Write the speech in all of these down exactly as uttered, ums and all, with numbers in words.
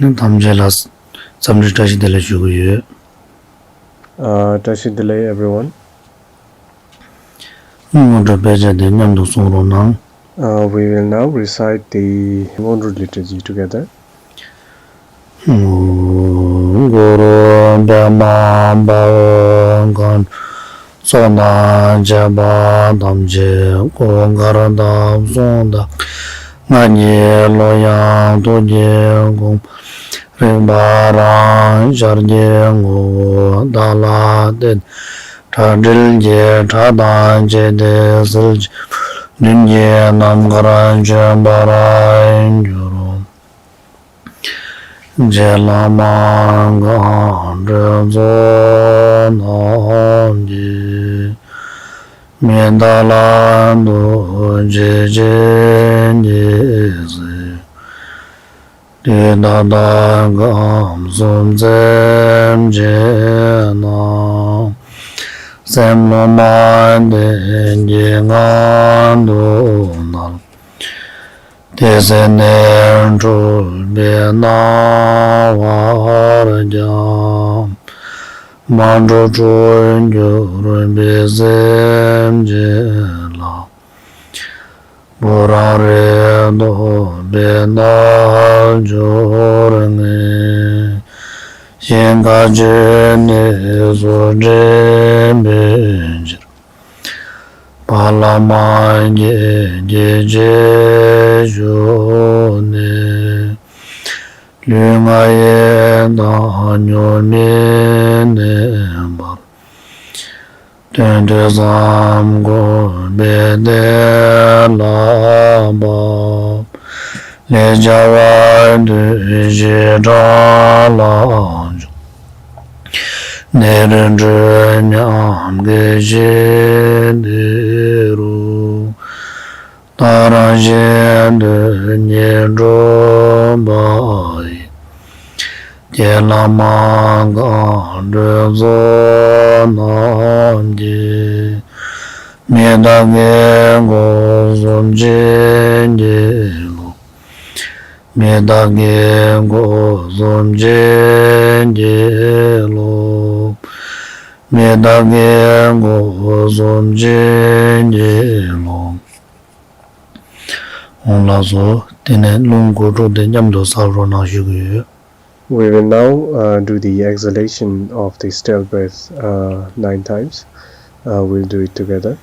ཐམས་ཅད་ལ་འཚམས་འདྲི་བཀྲ་ཤིས་བདེ་ལེགས་ཞུ་གི་ཡོད། Uh, བཀྲ་ཤིས་བདེ་ལེགས། Everyone. སྔོན་འགྲོ་དཔེ་ཆ་དེ་མཉམ་དུ་གསུང་རོགས་གནང་། Uh, we will now recite the སྔོན་འགྲོ་liturgy together. གུ་རུ་པདྨ་དབང་མཁའ་འགྲོའི་ཚོགས་དང་བཅས་པ་ཐམས་ཅད་སྐུ་མཁར་བཏབ་གསུང་བདག་ང་གཉིས་ཀླུ་དབྱངས་ཐུགས་ཀྱི་དགོངས་པ་རིག་པ་རང་ཤར་གྱི་ངོ་བོ་བདག་ལ་བསྟན། གྲ་སྒྲིག་གི་གྲྭ་དང་བཅས་ཏེ་གསལ་བྱེད་མདུན་གྱི་ནམ་མཁར་བྱོན་པར་འགྱུར། རྗེ་བླ་མ་མཁའ་འགྲོའི་ཚོགས་རྣམས་ཀྱིས། མི་འདའ་ལ་ཐུགས་རྗེ་ཅན་གྱི་སྲས། དུས་ད་ལྟ་ཁམས་གསུམ་སེམས་ཅན་རྣམས། སེམས་ལུས་མ་བསྟན་གྱི་ངང་དུ་མནར། དེ་ཚེ་ནས་འཁྲུལ་པའི་སྣང་བ་ཀྱང་། མ་གྲུབ་འཁྲུལ་འགྱུར་བའི་སེམས་ཅན་ལ། བུ་རམ་རེ་ཐོབ་པའི་རྣལ་འབྱོར་ངེས། ཞིང་དག་བཅུའི་གནས་སུ་འདྲེན་པའི་ཕྱིར། བླ་མ་དགྱེས་ཀྱི་རྗེས་ཞུགས་ནས། ལུས་ངག་ཡིད་དང་ཉོན་མི་གནས་པར། དོན་དུ་བསམ་དགོས་པའི་གཏན་ལ་ཕབ། ལས་བྱ་བ་དུས་ཀྱི་གྲངས་ལ་འཇུག། ནད་རིགས་འཁྲུགས་ཉམས་སྐད་ཅིག་འདི་རུ། ད་རང་གཞན་དོན་གཉིས་འགྲུབ་པ་ཡི། ཁྱེད་བླ་མ་མཁའ་འགྲོའི་ཚོགས་རྣམས་ཀྱིས། མི་བདག་གི་སྒོ་གསུམ་བྱིན་གྱིས་རློབས། མི་བདག་གི་སྒོ་གསུམ་བྱིན་གྱིས་རློབས། མི་བདག་གི་སྒོ་གསུམ་བྱིན་གྱིས་རློབས། འོང་ལགས་སོ། དེ་ནས་རླུང་དགུ་ཕྲུགས་དེ་མཉམ་དུ་བསལ་རོགས་གནང་ཞུ་གི་ཡོད། We will now uh, do the exhalation of the stale breath uh, nine times. Uh, we'll do it together.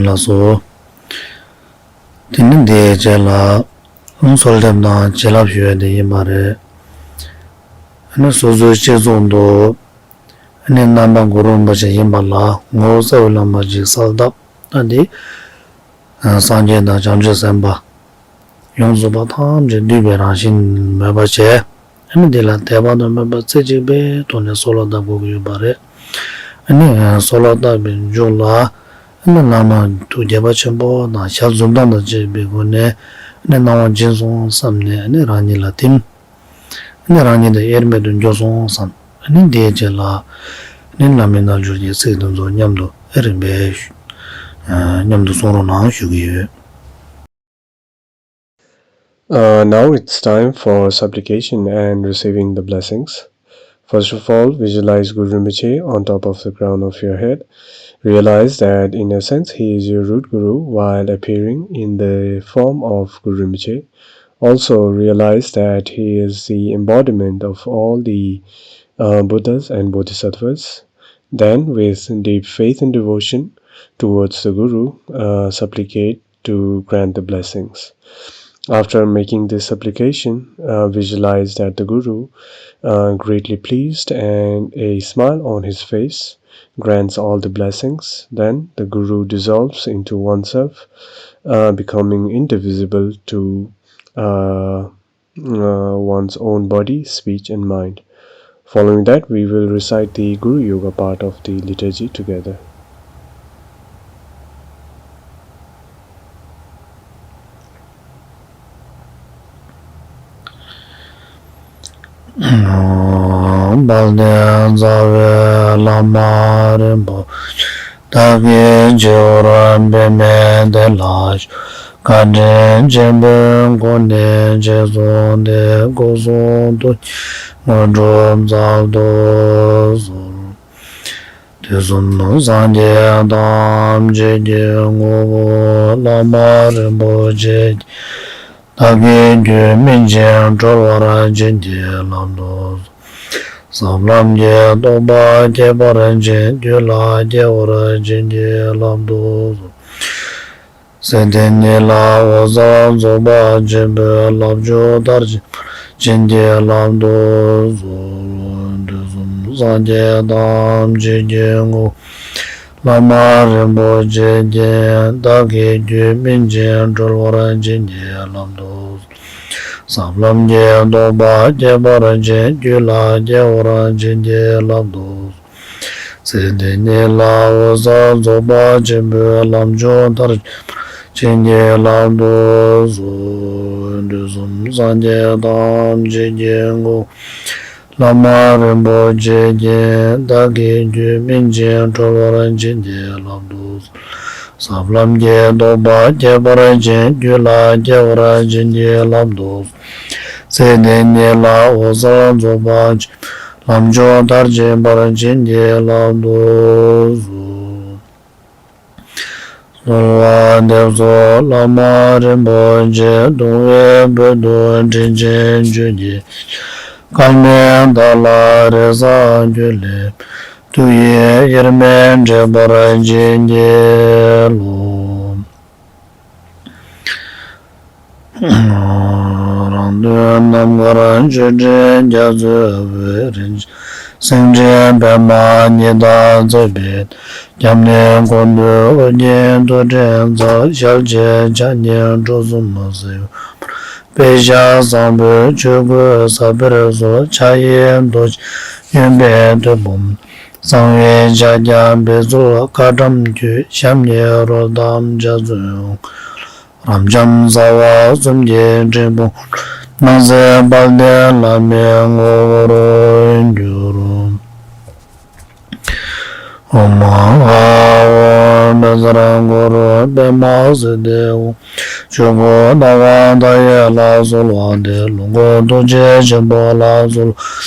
ལགས་སོ། དེ་ནི་འདིའི་རྗེས་ལ་གསོལ་འདེབས་དང་བྱིན་རླབས་ཞུ་ཡས་དེ་ཡིན་པ་རེད། ཨ་ནི་སོ་སོའི་སྤྱི་གཙུག་ཏུ་ཨ་ནི་རྣམ་པ་གུ་རུ་རིན་པོ་ཆེ་ཡིན་པ་ལ་ངོ་བོ་རྩ་བའི་བླ་མ་ཅིག་གསལ་བཏབ། ད་འདི་སངས་རྒྱས་དང་བྱང་ཆུབ་སེམས་དཔའ་ཡོངས་སུ་རྫོགས་པ་ཐམས་ཅད་འདུས་པའི་རང་བཞིན་མོས་པ་བྱས། ཨ་ནི་འདི་ལ་དད་པ་དང་མོས་པ་རྩེ་གཅིག་པའི་ཐོག་ནས་གསོལ་བ་བཏབ་དགོས་ཀྱི་ཡོད་པ་རེད། ཨ་ནི་གསོལ་བ་བཏབ་པའི་མཇུག་ལ་ཨ་ནི་བླ་མ་ཐུགས་དགྱེས་པ་ཆེན་པོ་དང་ཞལ་འཛུམ་མདངས་དང་བཅས་པའི་སྒོ་ནས་ཨ་ནི་གནང་བ་སྦྱིན་སོང་བསམ་ནས་ཨ་ནི་རང་ཉིད་ལ་ཐིམ། ཨ་ནི་རང་ཉིད་དེ་དབྱེར་མེད་དུ་འགྱུར་སོང་བསམ། ཨ་ནི་དེའི་རྗེས་ལ་ཨ་ནི་བླ་མའི་རྣལ་འབྱོར་གྱི་ཚིག་དེ་ཚོ་མཉམ་དུ་ཨེ་རིམ་པས་ཞུ། མཉམ་དུ་གསུང་རོགས་གནང་ཞུ་གི་ཡོད། Uh, now it's time for supplication and receiving the blessings. First of all, visualize Guru Rinpoche on top of the crown of your head. Realize that in essence, he is your root Guru while appearing in the form of Guru Rinpoche. Also, realize that he is the embodiment of all the uh, Buddhas and Bodhisattvas. Then, with deep faith and devotion towards the Guru, uh, supplicate to grant the blessings. After making this supplication, uh, visualize that the Guru, uh, greatly pleased and a smile on his face, grants all the blessings. Then the Guru dissolves into oneself, uh, becoming indivisible to uh, uh, one's own body, speech, and mind. Following that, we will recite the Guru Yoga part of the liturgy together. དཔལ་ལྡན་རྩ་བའི་བླ་མ་རིན་པོ་ཆེ། བདག་གི་སྤྱི་བོར་པདྨའི་གདན་ལ་བཞུགས། བཀའ་དྲིན་ཆེན་པོའི་སྒོ་ནས་རྗེས་བཟུང་སྟེ་སྐུ་གསུང་ཐུགས་ཀྱི་དངོས་གྲུབ་སྩལ་དུ་གསོལ། དུས་གསུམ་སངས་རྒྱས་ཐམས་ཅད་ཀྱི་ངོ་བོ་བླ་མ་རིན་པོ་ཆེ། བདག་གི་རྒྱུད་སྨིན་ཅིང་གྲོལ་བར་བྱིན་གྱིས་བརླབ་ཏུ་གསོལ། ཟབ་ལམ་གྱི་རྟོགས་པ་སྐྱེད་པར་བྱེད། རྒྱུད་ལ་སྐྱེ་བར་བྱིན་གྱིས་བརླབ་ཏུ་གསོལ། སྲིད་དེ་ཉིད་ལ་འོད་གསལ་རྫོགས་པ་ཆེན་པོའི་བསླབ་བྱ་མཐར་ཕྱིན་པར་བྱིན་གྱིས་བརླབ་ཏུ་གསོལ། དུས་གསུམ་སངས་རྒྱས་ཐམས་ཅད་ཀྱི་ངོ་བོ་བླ་མ་རིན་པོ་ཆེ་ཀྱང་། བདག་གི་རྒྱུད་སྨིན་ཅིང་གྲོལ་བར་བྱིན་གྱིས་བརླབ་ཏུ་གསོལ། ཟབ་ལམ་གྱི་རྟོགས་པ་སྐྱེད་པར་བྱེད། རྒྱུད་ལ་སྐྱེ་བར་བྱིན་གྱིས་བརླབ་ཏུ་གསོལ། སྲིད་དེ་ཉིད་ལ་འོད་གསལ་རྫོགས་པ་ཆེན་པོའི་བསླབ་བྱ་མཐར་ཕྱིན་པར་བྱིན་གྱིས་བརླབ་ཏུ་གསོལ། དུས་གསུམ་སངས་རྒྱས་ཐམས་ཅད་ཀྱི་ངོ་བོ་བླ་མ་རིན་པོ་ཆེ་ཀྱང་། བདག་གི་རྒྱུད་སྨིན་ཅིང་གྲོལ་བར་བྱིན་གྱིས་བརླབ་ཏུ་གསོལ། ཟབ་ལམ་གྱི་རྟོགས་པ་སྐྱེད་པར་བྱེད། རྒྱུད་ལ་སྐྱེ་བར་བྱིན་གྱིས་བརླབ་ཏུ་གསོལ། སྲིད་དེ་ཉིད་ལ་འོད་གསལ་རྫོགས་པ་ཆེན་པོའི་བསླབ་བྱ་མཐར་ཕྱིན་པར་བྱིན་གྱིས་བརླབ་ཏུ་གསོལ། གསོལ་བ་འདེབས་སོ་བླ་མ་རིན་པོ་ཆེ། གདུང་བའི་དབུས་སུ་དྲིན་ཅན་ཆོས་ཀྱི་སྐལ་མེ་འདབ་ལ་རེག་བྱ་ཀུན་ལས་ཐུགས་ཡིད་དབྱེར་མེད་འདྲེས་པར་བྱིན་གྱིས་རློབས། རང་དོན་རྣམ་དཀར་ཆོས་དྲིལ་རྒྱ་མཚོའི་དབུས། རིན་ཆེན་སེང་ཁྲི་པདྨ་ཉི་ཟླ་མཛེས་པའི། སྐྱབས་གནས་ཀོང་པོའི་ཨོ་རྒྱན་དུ་འདྲེན་མཛད། ཞལ་གཅིག་ཕྱག་གཉིས་གྲུ་གསུམ་གསེར་འོད་འབར། པད་ཞྭ་བཟང་པོས་ཆོས་གོས་གསར་པར་གསོལ། ཕྱག་གཡས་རྡོ་རྗེ་གཡོན་པས་ཐོད་ཕུང་། གསང་བའི་ཕྱག་རྒྱ་འབེབས་ཚུལ་བཀའ་གདམས་ཀྱི། ཞབས་གཉིས་རོལ་དང་འཇའ་ཚོན་དབུ། རབ་འབྱམས་རྩ་བ་གསུམ་གྱི་སྤྲིན་ཕུང་ཁྲོད། སྣང་སྲིད་དཔལ་ལྡན་བླ་མའི་ངོ་བོར་གྱུར། ཨོཾ་ཨཱཿཧཱུྃ་བཛྲ་གུ་རུ་པདྨ་སིདྡྷི་ཧཱུྃ། ཆོས་སྐུ་ལྟ་བ་མཐའ་ཡས་ལ་གསོལ་བ་འདེབས། ལོངས་སྐུ་ཐུགས་རྗེ་ཆེན་པོ་ལ་གསོལ་བ།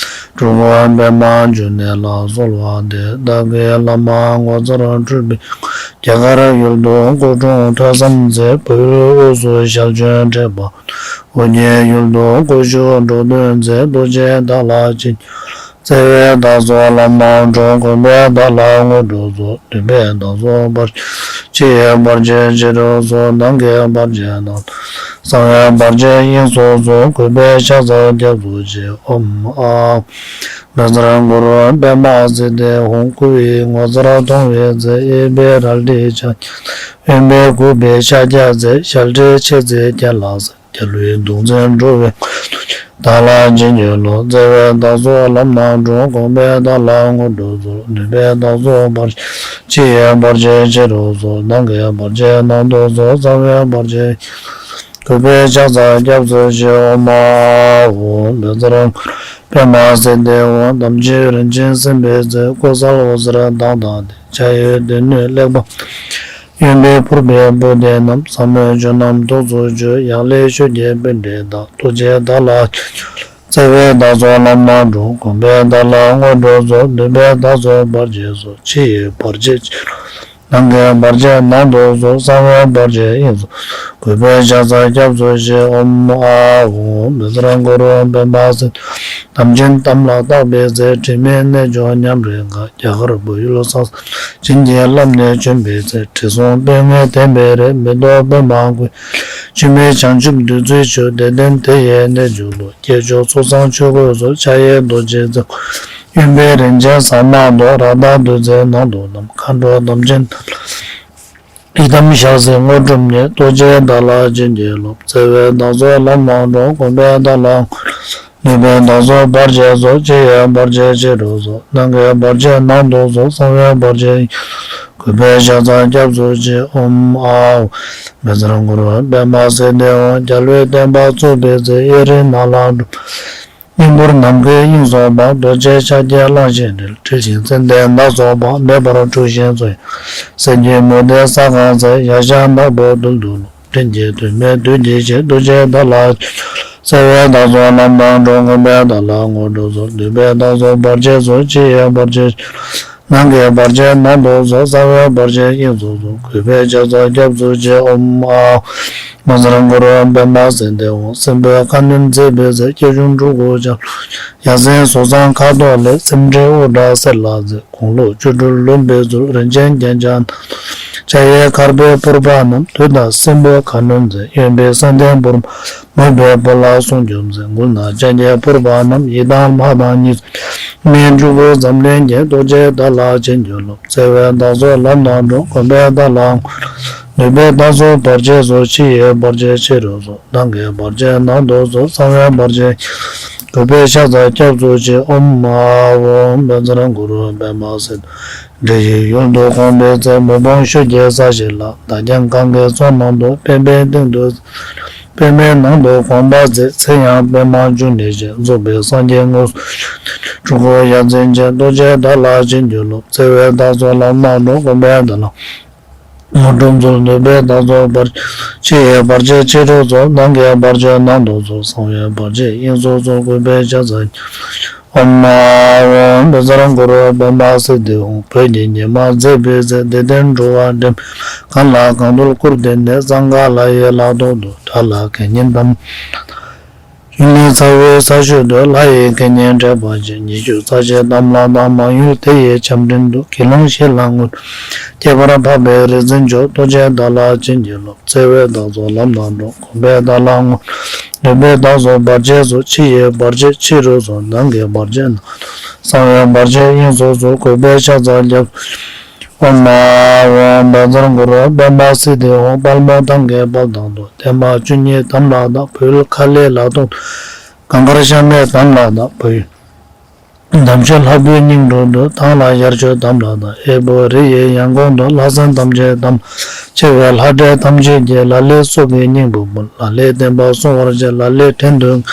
སྤྲུལ་སྐུ་པདྨ་འབྱུང་གནས་ལ་གསོལ་བ་འདེབས། བདག་གི་བླ་མ་ངོ་མཚར་སྤྲུལ་པའི་རྒྱ་གར་ཡུལ་དུ་སྐུ་འཁྲུངས་ཐོས་བསམ་མཛད། བོད་ཡུལ་དབུས་སུ་ཞལ་བྱོན་དྲེགས་པ། ཨོ་རྒྱན་ཡུལ་དུ་སྐུ་བཞུགས་འགྲོ་དོན་མཛད། རྡོ་རྗེ་བདག་ལ་ཆེས་བརྩེ་བས་བདག་སོགས་ལམ་སྣ་དྲོངས། གུས་པས་བདག་ལ་དངོས་གྲུབ་སྩོལ། འདུན་པས་བདག་སོགས་བར་ཆད་ཕྱིའི་བར་ཆད་ཕྱི་རུ་སོལ། ནང་གི་བར་ཆད་ནང་དུ་གསང་བའི་བར་ཆད་དབྱིངས་སུ་སོལ། གུས་པས་ཕྱག་འཚལ་སྐྱབས་སུ་མཆི། ཨོཾ་ཨཱཿཧཱུྃ་བཛྲ་གུ་རུ་པདྨ་སིདྡྷི་ཧཱུྃ། སྐུ་ཡི་ངོ་མཚར་མཐོང་བའི་ཚེ། གཡས་པས་རལ་གྲི་ཕྱག་གཡས། གཡོན་པས་གུས་པའི་ཕྱག་རྒྱ་མཛད། ཞལ་ཕྲལ་མཆེ་གཙིགས་རྒྱན་ལ་གཟིགས། རྒྱལ་བའི་གདུང་འཛིན་འགྲོ་བའི་མགོན་པོ་ཆེ། བདག་ལ་བྱིན་གྱིས་རློབས། བརྩེ་བས་བདག་སོགས་ལམ་སྣ་དྲོངས། གུས་པས་བདག་ལ་དངོས་གྲུབ་སྩོལ། འདུན་པས་བདག་སོགས་བར་ཆད་ཕྱིའི་བར་ཆད་ཕྱི་རུ་སོལ། ནང་གི་བར་ཆད་ནང་དུ་སོལ། གསང་བའི་བར་ཆད། གུས་པས་ཕྱག་འཚལ་སྐྱབས་སུ་མཆི། ཨོཾ་ཨཱཿཧཱུྃ་བཛྲ་གུ་རུ་པདྨ་སིདྡྷི་ཧཱུྃ། དམ་ཆོས་རིན་ཆེན་གསན་པའི་ཚེ། སྐུ་གསལ་འོད་ཟེར་མདངས་དང་ལྡན། ཕྱག་གཡས་སྡེ་སྣོད་གླེགས་བམ། གཡོན་པས་ཕུར་པའི་པུ་སྟི་བསྣམས། ཟབ་མོའི་ཆོས་རྣམས་ཐུགས་སུ་ཆུད། ཡང་ལེ་ཤོད་ཀྱི་པཎྜི་ཏ། ཐུགས་རྗེས་བདག་ལ་བརྩེ་བས་བདག་སོགས་ལམ་སྣ་དྲོངས། གུས་པས་བདག་ལ་དངོས་གྲུབ་སྩོལ། འདོད་པས་བདག་སོགས་བར་ཆད་སོལ། ཕྱི་ཡི་བར་ཆད་ཕྱི་རུ་ནང་གི་བར་ཆད་ནང་དུ་སོལ། གསང་བའི་བར་ཆད་དབྱིངས་སུ། གུས་པས་ཕྱག་འཚལ་སྐྱབས་སུ་མཆི། ཨོཾ་ཨཱཿཧཱུྃ་བཛྲ་གུ་རུ་པདྨ་སིདྡྷི། དམ་ཅན་དམ་ལ་བཏགས་པའི་ཚེ། དྲི་མེད་རྣལ་འབྱོར་ཉམས་རེ་དགའ། རྒྱ་གར་བོད་ཡུལ་ས་བྱིན་གྱིས་བརླབས་ནས་བྱོན་པའི་ཚེ། དྲི་བསུང་སྤོས་ངད་ལྡན་པའི་རི། མེ་ཏོག་པདྨ་བཀོད། འཆི་མེད་བྱང་ཆུབ་བདུད་རྩིའི་ཆུ། བདེ་ལྡན་དེ་ཡི་གནས་མཆོག་ཏུ། སྐྱེས་མཆོག་ཚོགས་བསགས་ཆོས་གོས་གསོལ། ཕྱག་གཡས་རྡོ་རྗེ་རྩེ། གཡོན་པས་རིན་ཆེན་ཟ་མ་ཏོག། རཀྟ་བདུད་རྩི་ནང་དུ་བསྣམས། མཁའ་འགྲོ་དམ་ཅན་ཡི་དམ་ཞལ་གཟིགས་དངོས་གྲུབ་བརྙེས། ཐུགས་རྗེས་བདག་ལ་བྱིན་གྱིས་རློབས། བརྩེ་བས་བདག་སོགས་ལམ་སྣ་དྲོངས། གུས་པས་བདག་ལ་དངོས་གྲུབ། འདོད་པས་བདག་སོགས་བར་ཆད་སོལ། ཕྱི་ཡི་བར་ཆད་ཕྱི་རུ་སོལ། ནང་གི་བར་ཆད་ནང་དུ་སོལ། གསང་བའི་བར་ཆད། གུས་པས་ཕྱག་འཚལ་སྐྱབས་སུ་མཆི། ཨོཾ་ཨཱཿཧཱུྃ་བཛྲ་གུ་རུ་པདྨ་སིདྡྷི་ཧཱུྃ། རྒྱལ་བའི་བསྟན་པ་བཙུགས་པའི་ཚེ། གཡས་རིའི་ནགས་ལ་སྒྲུབ། གཉན་འབུར་ནམ་མཁའི་དབྱིངས་སུ་འཕགས། རྡོ་རྗེ་ཤཱཀྱ་གླང་ཆེན་སྒྲེང་། དྲིལ་ཞིང་ཙན་དན་ནགས་སུ་འཕགས། མེ་འབར་འཁྲུགས་ཤིང་སོལ། གསེར་གྱི་མུ་ཏིག་ས་གང་ཚལ། ཡ་ཤ་ནག་པོ་རྡུལ་དུ་རླུང་། སྤྲིན་གྱི་དུ་མས་དུས་ཀྱི་ཕྱེད། ཐུགས་རྗེས་བདག་ལ། བརྩེ་བས་བདག་སོགས་ལམ་སྣ་དྲོངས། གུས་པས་བདག་ལ་དངོས་གྲུབ་སྩོལ། འདོད་པས་བདག་སོགས་བར་ཆད་སོལ། ཕྱི་ཡི་བར་ཆད་ནང་གི་བར་ཆད་ནང་དུ་སོལ། གསང་བའི་བར་ཆད་དབྱིངས་སུ་སོལ། གུས་པས་ཕྱག་འཚལ་སྐྱབས་སུ་མཆི། ཨོཾ་ཨཱཿཧཱུྃ་བཛྲ་གུ་རུ་པདྨ་སིདྡྷི་ཧཱུྃ། སྲིན་པོའི་ཁ་གནོན་མཛད་པའི་ཚེ། སྐྱེས་ཆུང་ཕྲུ་གུ་ཆགས། ཡ་མཚན་གཟུགས་བཟང་ཁ་དོག་ལེགས། སེམས་ཁྲལ་དབུ་སྐྲ་སེར་ལ་མཛེས། དགུང་ལོ་བཅུ་དྲུག་ལོན་པའི་ཚུལ། རིན་ཆེན་རྒྱན་ཆ་ཕྱག་གཡས་མཁར་པའི་ཕུར་པ་བསྣམས། དུས་དང་སྲིན་པོའི་ཁ་གནོན་མཛད། གཡོན་པས་སེང་ལྡེང་ཕུར་པ། མོས་པའི་བུ་ལ་སྲུང་སྐྱོབ་མཛད། མགུལ་ན་ལྕགས་ཀྱི་ཕུར་པ་བསྣམས། ཡི་དམ་ལྷ་དང་གཉིས་སུ་མེད། སྤྲུལ་སྐུ་འཛམ་གླིང་རྒྱན། ཐུགས་རྗེས་བདག་ལ་བྱིན་གྱིས་རློབས། བརྩེ་བས་བདག་སོགས་ལམ་སྣ་དྲོངས། གུས་པས་བདག་ལ་དངོས་གྲུབ། འདོད་པས་བདག་སོགས་བར་ཆད་སོལ། ཕྱི་ཡི་བར་ཆད་ཕྱི་རུ་སོལ། ནང་གི་བར་ཆད་ནང་དུ་སོལ། གསང་བའི་བར་ཆད། གུས་པས་ཕྱག་འཚལ་སྐྱབས་སུ་མཆི། ཨོཾ་ཨཱཿཧཱུྃ་བཛྲ་གུ་རུ་པདྨ་སིདྡྷི་ཧཱུྃ། འདྲེ་ཡི་ཡུལ་དུ་འཁོར་བའི་ཚེ། མི་ཕམ་ཤུགས་ཀྱིས་ས་གཞི་བརླག། མདའ་རྒྱང་གང་གི་མཚོ་ནང་དུ། པདྨའི་སྟེང་དུ། པདྨའི་ནང་དུ་དགོངས་པ་མཛད། ཚེ་ཡང་པདྨ་འབྱུང་གནས་ཆེན། རྫོགས་པའི་སངས་རྒྱས་དངོས་སུ། སྤྲུལ་སྐུ་ཡ་མཚན་ཅན། ཐུགས་རྗེས་བདག་ལ་བྱིན་གྱིས་རློབས། བརྩེ་བས་བདག་སོགས་ལམ་སྣ་དྲོངས། གུས་པས་བདག་ལ་དངོས་གྲུབ་སྩོལ། འདོད་པས་བདག་སོགས་བར། ཕྱི་ཡི་བར་ཆད་ཕྱི་རུ་སོལ། ནང་གི་བར་ཆད་ནང་དུ་སོལ། གསང་བའི་བར་ཆད་དབྱིངས་སུ་སོལ། གུས་པས་ཕྱག་འཚལ། ཨོཾ་ཨཱཿཧཱུྃ་བཛྲ་གུ་རུ་པདྨ་སིདྡྷི་ཧཱུྃ། བོད་ཀྱི་ཉི་མ་མཛད་པའི་ཚེ། བདེ་ལྡན་འགྲོ་བ་འདྲེན་པའི་གང་ལ་གང་འདུལ་བཀུར་སྟི་ནས། སངྒ་ལ་ཡི་ལྷ་ཐོག་ཏུ། དགྲ་ལྷ་དགེ་བསྙེན་དམ་ཡུལ་ནི་ཚ་བོའི་ས་ཤོད་དུ། ལྷ་ཡི་དགེ་བསྙེན་དྲེགས་པ་ཅན། ཉེ་ཤོས་རྩ་ཆེན་དམ་ལ་བཏགས། མང་ཡུལ་དེ་ཡི་ཆམ་རིམ་དུ། དགེ་སློང་བཞི་ལ་དངོས་གྲུབ། ཁྱད་པར་འཕགས་པའི་རིག་འཛིན་མཆོག། ཐུགས་རྗེས་བདག་ལ་བྱིན་གྱིས་རློབས། བརྩེ་བས་བདག་སོགས་ལམ་སྣ་དྲོངས། གུས་པས་བདག་ལ་དངོས་གྲུབ། འདོད་པས་བདག་སོགས་བར་ཆད་སོལ། ཕྱི་ཡི་བར་ཆད་ཕྱི་རུ་སོལ། ནང་གི་བར་ཆད་ནང་དུ། གསང་བའི་བར་ཆད་དབྱིངས་སུ་སོལ། གུས་པས་ཕྱག་འཚལ་སྐྱབས། ཨོཾ་ཨཱཿཧཱུྃ་བཛྲ་གུ་རུ་པདྨ་སིདྡྷི་ཧཱུྃ། དཔལ་མོ་ཐང་གི་དཔལ་ཐང་དུ། བརྟན་མ་བཅུ་གཉིས་དམ་ལ་བཏགས། བོད་ཡུལ་ཁ་ལའི་ལ་ཐོག་ཏུ། གངས་དཀར་ཤ་མེད་དམ་ལ་བཏགས། བོད་ཡུལ་འདམ་ཤོད་ལྷ་བུའི་སྙིང་དྲུང་དུ། ཐང་ལྷ་ཡར་ཞོ་དམ་ལ་བཏགས། གཡས་པོ་རི་ཡི་ཡང་གོང་དུ། ལྷ་སྲིན་ཐམས་ཅད་དམ། ཆེ་བའི་ལྷ་འདྲེ་ཐམས་ཅད་ཀྱིས། ལ་ལས་སྲོག་གི་སྙིང་པོ་ཕུལ། ལ་ལས་བསྟན་པ་སྲུང་བར་བྱེད། ལ་ལས་བྲན་དུ།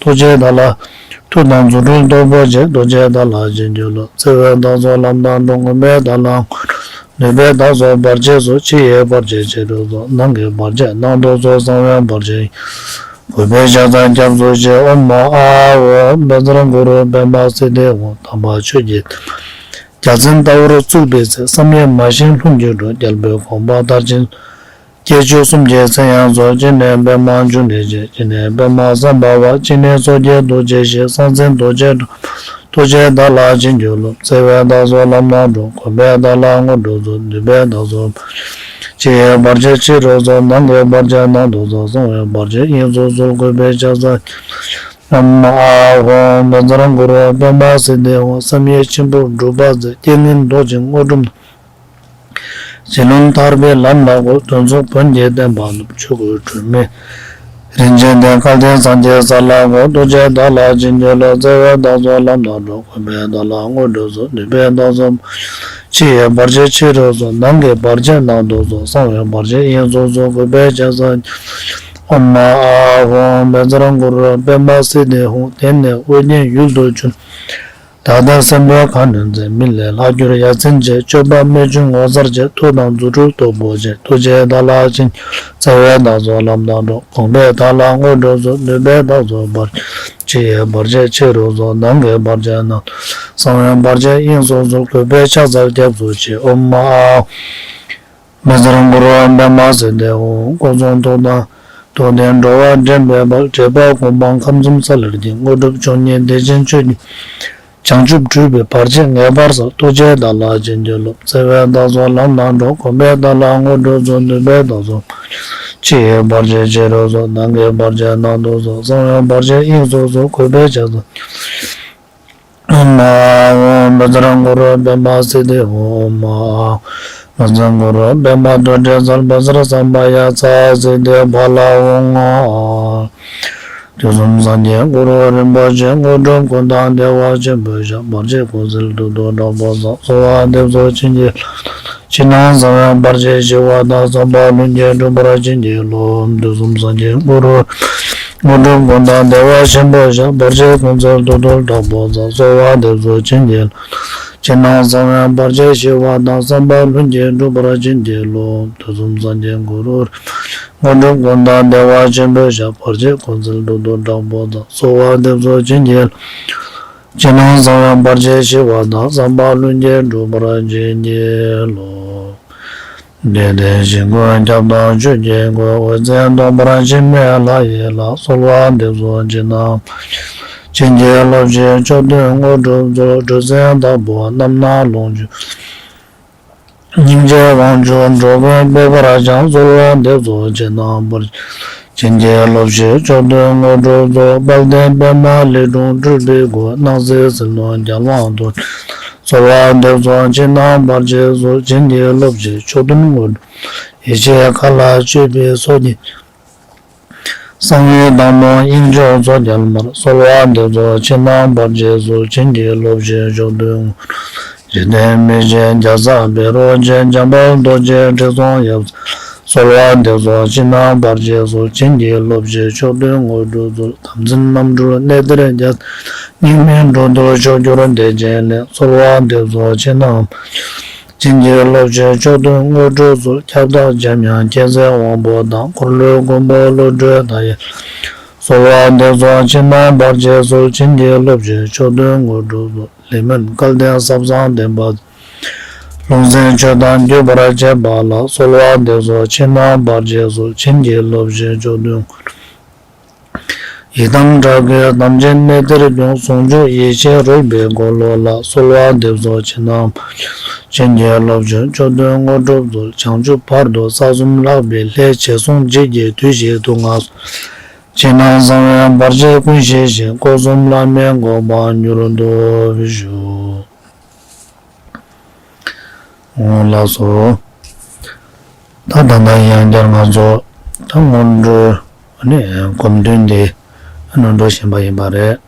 ཐུགས་རྗེས་བདག་ལ། མཐུ་དང་རྫུ་འཕྲུལ་སྟོབས་པོ་ཆེ། ཐུགས་རྗེས་བདག་ལ་བྱིན་གྱིས་རློབས། བརྩེ་བས་བདག་སོགས་ལམ་སྣ་དྲོངས། གུས་པས་བདག་ལ། འདོད་པས་བདག་སོགས་བར་ཆད་སོལ། ཕྱི་ཡི་བར་ཆད་ཕྱི་རུ་སོལ། ནང་གི་བར་ཆད་ནང་དུ་སོལ། གསང་བའི་བར་ཆད། གུས་པས་ཕྱག་འཚལ་སྐྱབས་སུ་མཆི། ཨོཾ་ཨཱཿཧཱུྃ་བཛྲ་གུ་རུ་པདྨ་སིདྡྷི་ཧཱུྃ། དམ་པ་ཆོས་ཀྱི་རྒྱལ་མཚན་ལྟ་བུར་བཙུགས་པའི་ཚེ། བསམ་ཡས་མ་བཞེངས་ལྷུན་གྱིས་གྲུབ། རྒྱལ་པོའི་དགོངས་པ་མཐར་ཕྱིན། སྐྱེས་མཆོག་གསུམ་གྱི་མཚན་ཡང་རྫོགས། གཅིག་ནས་པདྨ་འབྱུང་གནས་ཆེན། གཅིག་ནས་པདྨ་སམྦྷ་ཝ། གཅིག་ནས་སོ་སྐྱེ་རྡོ་རྗེ་ཞེས། གསང་མཚན་རྡོ་རྗེ་སྒྲོན་མ། ཐུགས་རྗེས་བདག་ལ་བྱིན་གྱིས་རློབས། བརྩེ་བས་བདག་སོགས་ལམ་སྣ་དྲོངས། གུས་པས་བདག་ལ་དངོས་གྲུབ་སྩོལ། འདོད་པས་བདག་སོགས་ཕྱི་ཡི་བར་ཆད་ཕྱི་རུ་སོལ། ནང་གི་བར་ཆད་ནང་དུ་སོལ། གསང་བའི་བར་ཆད་དབྱིངས་སུ་སོལ། གུས་པས་ཕྱག་འཚལ། ཨོཾ་ཨཱཿཧཱུྃ་བཛྲ་གུ་རུ་པདྨ་སིདྡྷི་ཧཱུྃ། བསམ་ཡས་མཆིམས་ཕུར་སྒྲུབ་པ་མཛད། རྐྱེན་ངན་ཟློག་ཅིང་དངོས་གྲུབ་གནང་། གཞན་ལུས་ཐར་པའི་ལམ་ལ་བཀོད། དོན་ཚོགས་བོན་གྱི་བསྟན་པ་བསྣུབས། ཆོས་སྐུའི་སྒྲོན་མེ་རིན་ཆེན་ལྡན། སྐལ་ལྡན་སངས་རྒྱས་ས་ལ་བཀོད། ཐུགས་རྗེས་བདག་ལ་བྱིན་གྱིས་རློབས། བརྩེ་བས་བདག་སོགས་ལམ་སྣ་དྲོངས། གུས་པས་བདག་ལ་དངོས་གྲུབ་སྩོལ། འདོད་པས་བདག་སོགས་ཕྱི་ཡི་བར་ཆད་ཕྱི་རུ་སོལ། ནང་གི་བར་ཆད་ནང་དུ་སོལ། གསང་བའི་བར་ཆད་དབྱིངས་སུ་སོལ། གུས་པས་ཕྱག་འཚལ། ཨོཾ་ཨཱཿཧཱུྃ་བཛྲ་གུ་རུ་པདྨ་སིདྡྷི་ཧཱུྃ། དེ་ནས་ཨོ་རྒྱན་ཡུལ་དུ་བྱོན། བདག་ལྟ་སེམས་དཔའི་ཁ་ནི་མཛེས། མི་ལས་ལྷག་གྱུར་ཡ་མཚན་ཆེ། སྤྱོད་པ་རྨད་བྱུང་ངོ་མཚར་ཆེ། མཐུ་དང་རྫུ་འཕྲུལ་སྟོབས་པོ་ཆེ། ཐུགས་རྗེས་བདག་ལ་བྱིན། བརྩེ་བས་བདག་སོགས་ལམ་དང་འགྲོ། དགོངས་པས་བདག་ལ་དངོས་གྲུབ་སྩོལ། འདུན་པས་བདག་སོགས་བར་ཆད། ཕྱི་ཡི་བར་ཆད་ཕྱི་རུ་སོལ། ནང་གི་བར་ཆད་ནང་དུ། གསང་བའི་བར་ཆད་དབྱིངས་སུ་སོལ། གུས་པས་ཕྱག་འཚལ་སྐྱབས་སུ་མཆི། ཨོཾ་ཨཱཿ་བཛྲ་གུ་རུ་པདྨ་སིདྡྷི་ཧཱུྃ། སྐུ་གསུང་ཐུགས་དང་ཐུགས་ལྡན་འགྲོ་བ་འདྲེན་པའི་དཔལ། དྲེགས་པ་ཀུན་སྤངས་ཁམས་གསུམ་ས་ལེར་གྱིས། དངོས་གྲུབ་མཆོག་བརྙེས་བདེ་ཆེན་ཆོས་ཀྱི། བྱང་ཆུབ་སྤྲུལ་པའི་བར་ཆད་ངེས་པར་སེལ། ཐུགས་རྗེས་བདག་ལ་བྱིན་གྱིས་རློབས། བརྩེ་བས་བདག་སོགས་ལམ་དང་འགྲོ། དགོངས་པས་བདག་ལ་དངོས་གྲུབ་སྩོལ། འདུན་པས་བདག་སོགས་ཕྱི་ཡི་བར་ཆད་ཕྱི་རུ་སོལ། ནང་གི་བར་ཆད་ནང་དུ་སོལ། གསང་བའི་བར་ཆད་དབྱིངས་སུ་སོལ། གུས་པས་ཕྱག་འཚལ། ཨོཾ་ཨཱཿཧཱུྃ་བཛྲ་གུ་རུ་པདྨ་སིདྡྷི་ཧཱུྃ། ཨོཾ་ཨཱཿཧཱུྃ་བཛྲ་གུ་རུ་པདྨ་རྡོ་རྗེ་རྩལ་པ་གསེར་ཟམ་པ་ཡ་ཙཱ་སིདྡྷི་ཕ་ལ་ཧཱུྃ། དུས་གསུམ་སངས་རྒྱས་གུ་རུ་རིན་པོ་ཆེ། དངོས་གྲུབ་ཀུན་བདག་བདེ་བ་ཆེན་པོའི་ཞབས། བར་ཆད་ཀུན་སེལ་གདུགས་དང་དྲག་པོ་སེལ། གསོལ་བ་འདེབས་སོ་བྱིན་གྱིས། ཕྱི་ནང་གསང་བའི་བར་ཆད་ཞི་བ་དང་། བསམ་པ་ལྷུན་གྱིས་འགྲུབ་པར་བྱིན་གྱིས་རློབས། དུས་གསུམ་སངས་རྒྱས་གུ་རུ། དངོས་གྲུབ་ཀུན་བདག་བདེ་བ་ཆེན་པོའི་ཞབས། བར་ཆད་ཀུན་སེལ་གདུགས་དང་དྲག་པོ་སེལ། གསོལ་བ་འདེབས་སོ་བྱིན་གྱིས་རློབས། ཕྱི་ནང་གསང་བའི་བར་ཆད་ཞི་བ་དང་། བསམ་པ་ལྷུན་གྱིས་འགྲུབ་པར་བྱིན་གྱིས་རློབས། དུས་གསུམ་སངས་རྒྱས་གུ་རུ། དངོས་གྲུབ་ཀུན་བདག་བདེ་བ་ཆེན་པོའི་ཞབས། བར་ཆད་ཀུན་སེལ་གདུགས་དང་དྲག་པོ་སེལ། གསོལ་བ་འདེབས་སོ་བྱིན་གྱིས། ཕྱི་ནང་གསང་བའི་བར་ཆད་ཞི་བ་དང་། བསམ་པ་ལྷུན་གྱིས་འགྲུབ་པར་བྱིན་གྱིས་རློབས། བདེ་ལྡན་ཞིང་ཀུན་ཁྱབ་བདག་ཆོས་ཀྱི་སྐུ། འོད་ཟེར་སྟོང་པར་འཆི་མེད་ལྷ་ཡི་ལྷ། གསོལ་བ་འདེབས་སོ་ཕྱི་ནང་བར་ཆད་ཕྱིན་ཅི་ལོག་ཕྱིར་བཅོམ་ལྡན་དངོས་གྲུབ་སྩོལ། སྤྲུལ་གསལ་དྭགས་པོ་རྣམ་སྣང་ལོངས་སྤྱོད། སྙིང་རྗེ་དབང་ཕྱུག་འགྲོ་ཀུན་སྤེལ་བར་བྱ། གསོལ་བ་འདེབས་སོ་ཕྱི་ནང་བར་ཆད་ཕྱིན་ཅི་ལོག་ཕྱིར་བཅོམ་ལྡན་དངོས་གྲུབ་སྩོལ། དཔལ་ལྡན་པདྨ་ལས་འཁྲུངས་སྤྲུལ་པའི་སྐུ། སྣང་སྲིད་ཟིལ་གནོན་རྒྱལ་དབང་ཐོག། གསོལ་བ་འདེབས་སོ་ཕྱི་ནང་བར་ཆད་སོལ། ཕྱིན་ཅི་ལོག་ཕྱིར་བཅོམ་ལྡན་དངོས་གྲུབ། ཡེ་ཤེས་མཁའ་ལ་སྤྱོད་པའི་ཚོགས་ཀྱིས། གསང་བའི་བདག་མོ་དབྱིངས་མཆོག་མཚོ་རྒྱལ་མར། གསོལ་བ་འདེབས་སོ་ཕྱི་ནང་བར་ཆད་སོལ། ཕྱིན་ཅི་ལོག་ཕྱིར་བཅོམ་ལྡན། འཇིག་རྟེན་མི་ཕྱེད་རྒྱལ་ཚབ་བཻ་རོ་ཅན། འཇམ་དཔལ་རྡོ་རྗེ་དྲི་བསུང་ཡབ། གསོལ་བ་འདེབས་སོ་ཕྱི་ནང་བར་ཆད་སོལ། ཕྱིན་ཅི་ལོག་ཕྱིར་བཅོམ་ལྡན་དངོས་གྲུབ་སྩོལ། དམ་ཚིག་རྣམ་གྲོལ་གནས་གཏེར་རྒྱ། སྙིགས་མའི་འགྲོ་འདུལ་མཆོག་གྱུར་བདེ་ཆེན་ལས། གསོལ་བ་འདེབས་སོ་ཕྱི་ནང་བར་ཕྱིན་ཅི་ལོག་ཕྱིར་བཅོམ་ལྡན་དངོས་གྲུབ་སྩོལ། ཁྱབ་བདག་འཇམ་དབྱངས་མཁྱེན་བརྩེ་དབང་པོ་དང་། འཁོར་ལོའི་མགོན་པོ་བློ་གྲོས་མཐའ་ཡས། གསོལ་བ་འདེབས་སོ་ཕྱི་ནང་བར་ཆད་སོལ། ཕྱིན་ཅི་ལོག་ཕྱིར་བཅོམ་ལྡན་དངོས་གྲུབ་སྩོལ། ལས་སྨོན་སྐལ་ལྡན་ཟབ་གསང་ལྡན་པ། ལུང་ཟིན་ཆོས་དང་བརྒྱུད་པར་བྱེད་པ་ལ། གསོལ་བ་འདེབས་སོ་ཕྱི་ནང་བར་ཆད་སོལ། ཕྱིན་ཅི་ལོག་ཕྱིར་བཅོམ་ལྡན། ཡི་དམ་དྲག་པོས་དམ་ཅན་གནས་གཏེར་སྐྱོང་། ཟུང་འཇུག་ཡེ་ཤེས་རོལ་པའི་འཁོར་ལོ་ལ། གསོལ་བ་འདེབས་སོ་ཕྱི་ནང་བར་ཆད། ཕྱིན་ཅི་ལོག་ཕྱིར་བཅོམ་ལྡན་དངོས་གྲུབ་སྩོལ། བྱང་ཆུབ་བར་དུ་ས་གསུམ་ལྷག་པའི་ལྷའི། ཞལ་གསུང་བརྗིད་ཀྱིས་བསྡུས་ཤིང་སྡུག་བསྔལ་སོལ། ཕྱི་ནང་གསང་བའི་བར་ཆད་ཀུན་ཞི་ཞིང་། སྐུ་གསུམ་བླ་མའི་གོ་འཕང་མྱུར་དུ་ཞུ། འོ་ལགས་སོ། ད་ད་ལྟ་ཡང་བསྐྱར་ང་ཚོ་ད་སྔོན་འགྲོའི་ནི་སྒོམ་དོན་འདི་ནང་འགྲོ་བཞིན་པ་ཡིན་པ་རེད།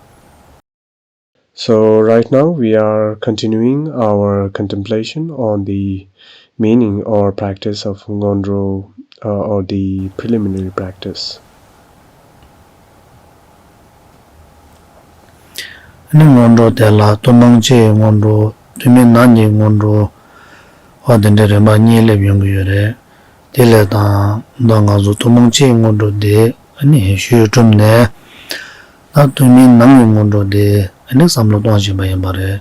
So right now we are continuing our contemplation on the meaning or practice of Ngondro, uh, or the preliminary practice. ནི་སྔོན་འགྲོ་དེ་ལ་ཐུན་མོང་ཕྱི་ཡི་སྔོན་འགྲོ། ཐུན་མིན་ནང་གི་སྔོན་འགྲོ། འོ་དེ་འདྲའི་རིམ་པ་གཉིས་སླེབས་ཡོང་གི་ཡོད་རེད། དེ་ལས་དང་ད་ང་ཚོ་ཐུན་མོང་ཕྱི་ཡི་སྔོན་འགྲོ་དེ་ནི་ཞུས་གྲུབ་ནས། ད་ཐུན་མིན་ནང་གི་སྔོན་འགྲོ་དེ་ནི་བསམ་བློ་གཏོང་བཞིན་པ་ཡིན་པ་རེད།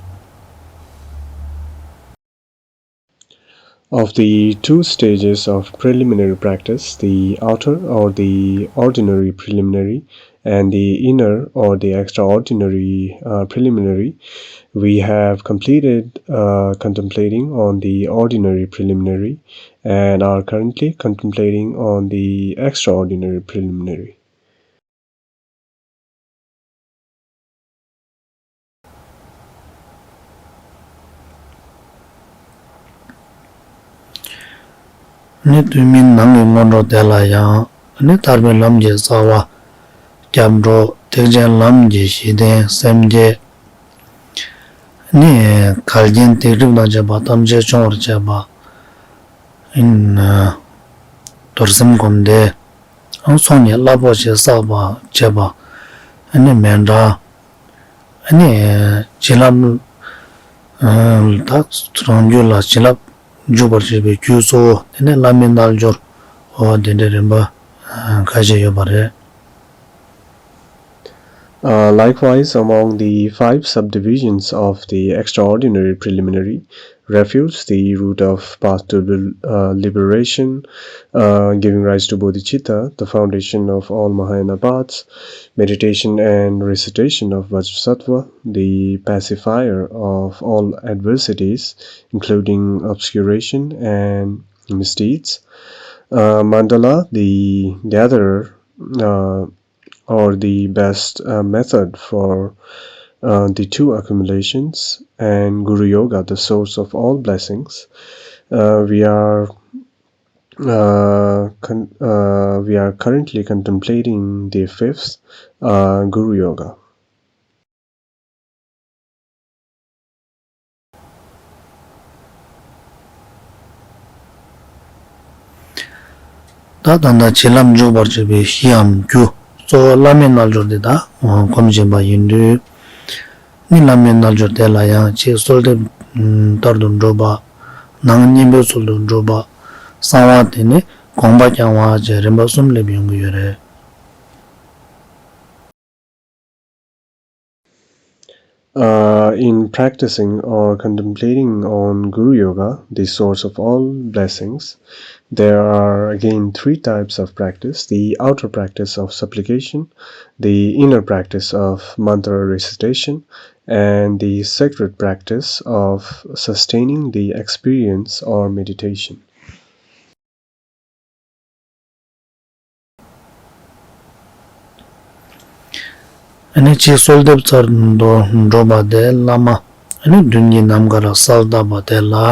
Of the two stages of preliminary practice, the outer or the ordinary preliminary and the inner or the extraordinary, uh, preliminary, we have completed, uh, contemplating on the ordinary preliminary and are currently contemplating on the extraordinary preliminary. ནི་ཐུན་མིན་ནང་གི་སྔོན་འགྲོ་དེ་ལ་ཡང་ནི་ཐར་པའི་ལམ་གྱི་རྩ་བ། སྐྱབས་འགྲོ། ཐེག་ཆེན་ལམ་གྱི་གཞི་རྟེན་སེམས་བསྐྱེད། ནི་གལ་ཆེན་སྡིག་སྒྲིབ་དང་བཅས་པ་ཐམས་ཅད་སྦྱོང་བར་བྱེད་པ། ཨིན། རྡོར་སེམས་སྒོམ་བཟླས། ཚོགས་གཉིས་རླབས་པོ་ཆེ་བསགས་པ་བྱེད་པ། ནི་མཎྜལ། ནི་བྱིན་རླབས་ ད་རང་རྒྱུད་ལ་བྱིན་རླབས་འཇུག་པར་བྱེད་པའི་རྒྱུ་གཙོ་བོ་དེ་ནི་བླ་མའི་རྣལ་འབྱོར། འོ་དེ་འདྲའི་རིམ་པ་ཁ་ཤས་ཡོད་པ་རེད། Uh, likewise, among the five subdivisions of the extraordinary preliminary, refutes the root of path to lib- uh, liberation, uh, giving rise to bodhicitta, the foundation of all Mahayana paths, meditation and recitation of Vajrasattva, the pacifier of all adversities, including obscuration and misdeeds, uh, mandala, the gatherer, uh, or the best uh, method for uh, the two accumulations, and Guru Yoga, the source of all blessings. Uh, we are uh, con- uh, we are currently contemplating the fifth uh, Guru Yoga. ད་ད་ལྟ་བྱིན་རླབས་འཇུག་པར་བྱེད་པའི་གཞིའམ་རྒྱུ་གཙོ་བོ་བླ་མའི་རྣལ་འབྱོར་དེ་དག་སྒོམ་བཞིན་པ་ཡིན་དུས། ནི་བླ་མའི་རྣལ་འབྱོར་དེ་ལ་ཡང་ཕྱི་གསོལ་འདེབས་ལྟར་དུ་སྒྲུབ་པ། ནང་བསྙེན་པའི་ཚུལ་དུ་སྒྲུབ་པ། གསང་བ། དེ་ནས་དགོངས་པ་བསྐྱང་བ་བཅས་རིམ་པ་གསུམ་སླེབས་ཡོང་གི་ཡོད་རེད། Uh, in practicing or contemplating on Guru Yoga, the source of all blessings, there are again three types of practice: the outer practice of supplication, the inner practice of mantra recitation, and the sacred practice of sustaining the experience or meditation. ཨ་ནི་ཕྱི་གསོལ་འདེབས་ལྟར་དུ་སྒྲུབ་པ་དེ་བླ་མ་ཨ་ནི་མདུན་གྱི་ནམ་མཁར་གསལ་བཏབ་པ་དེ་ལ་ཨ་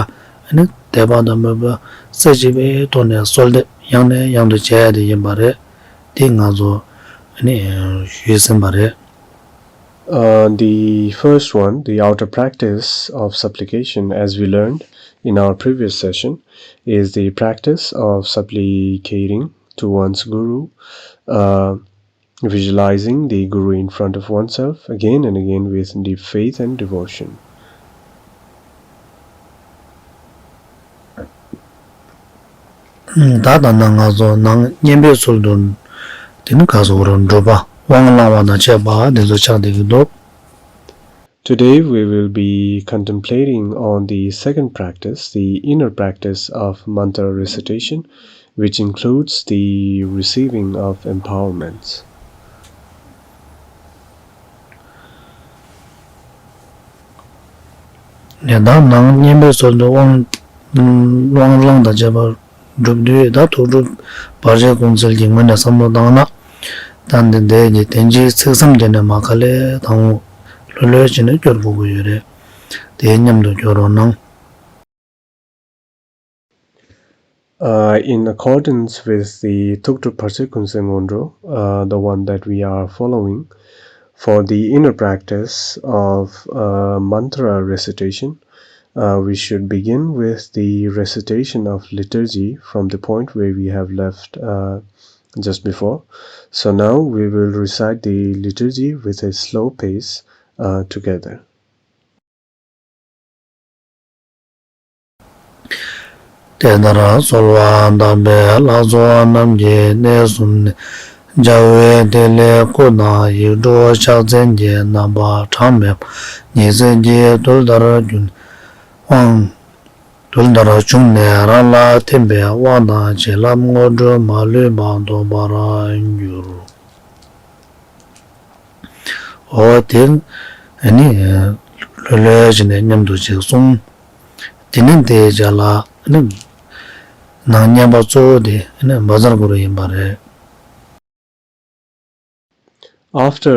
ནི་དད་པ་དང་མོས་པ་རྩེ་གཅིག་པའི་ཐོག་ནས་གསོལ་འདེབས་ཡང་ནས་ཡང་དུ་བྱས་ཏེ་ཡིན་པ་རེད། དེ་ང་ཚོ་ཨ་ནི་ཞུས་ཟིན་པ་རེད། Uh, the first one, the outer practice of supplication, as we learned in our previous session, is the practice of supplicating to one's guru, uh, visualizing the guru in front of oneself again and again with deep faith and devotion. ད་ད་ལྟ་ང་ཚོ་ནང་བསྙེན་པའི་ཚུལ་དུ། དེ་ནི་ག་ཟེར་དགོས་རེད། སྒྲུབ་པ། དབང་བླང་བ་དང་བཅས་པ་དེ་ཚོ་ཆགས་བསྡད་ཀྱི་འདུག Today we will be contemplating on the second practice, the inner practice of mantra recitation, which includes the receiving of empowerments. ནས་ད་ནང་བསྙེན་པའི་ཚུལ་དུ་དབང་དབང་བླང་དང་བཅས་པ་སྒྲུབ་དུས། ད་ཐུགས་སྒྲུབ་བར་ཆད་ཀུན་སེལ་གྱི་ངོས་ནས་བསམ་བློ་བཏང་ན། ད་འདི་འདི་གི་དན་རྗེའི་ཚིག་ཟམ་དེ་ནས་མར་ག་ལེ་དང་པོ་ལྷོད་ལྷོད་བྱས་ནས་སྐྱོར་དགོས་ཀྱི་ཡོད་རེད། དེ་མཉམ་དུ་སྐྱོར་རོགས་གནང་། Uh, in accordance with the Thukdrup Parche Kunse Ngondro, uh, the one that we are following, for the inner practice of uh, mantra recitation, uh, we should begin with the recitation of liturgy from the point where we have left uh, just before. So now we will recite the liturgy with a slow pace uh, together. དེ་ལྟར་གསོལ་བ་བཏབ་པའི་ལྷ་ཚོགས་རྣམས་ཀྱིས་གནས་གསུམ་ནས་རྒྱལ་བའི་ཐིག་ལེ་སྐུ་དང་ཡིག་འབྲུ་ཕྱག་མཚན་གྱི་རྣམ་པ་གྲངས་མེད་པ་ཉི་ཚེ་གི་རྡུལ་ལྟར་གྱུར་ནས་དབང་། རྡུལ་ལྟར་བྱུང་ནས་རང་ལ་ཐིམ་པས་དབང་དང་བྱིན་རླབས་དངོས་གྲུབ་མ་ལུས་པ་ཐོབ་པར་འགྱུར། འོ་དེ་ནི་ལྷོད་ལྷོད་བྱས་ནས་མཉམ་དུ་ཅིག་གསུངས། དེ་ནི་དེའི་རྗེས་ལ་ནི་ནང་བསྙེན་པ་གཙོ་བོ་དེ་ནི་བཛྲ་གུ་རུ་ཡིན་པ་རེད། After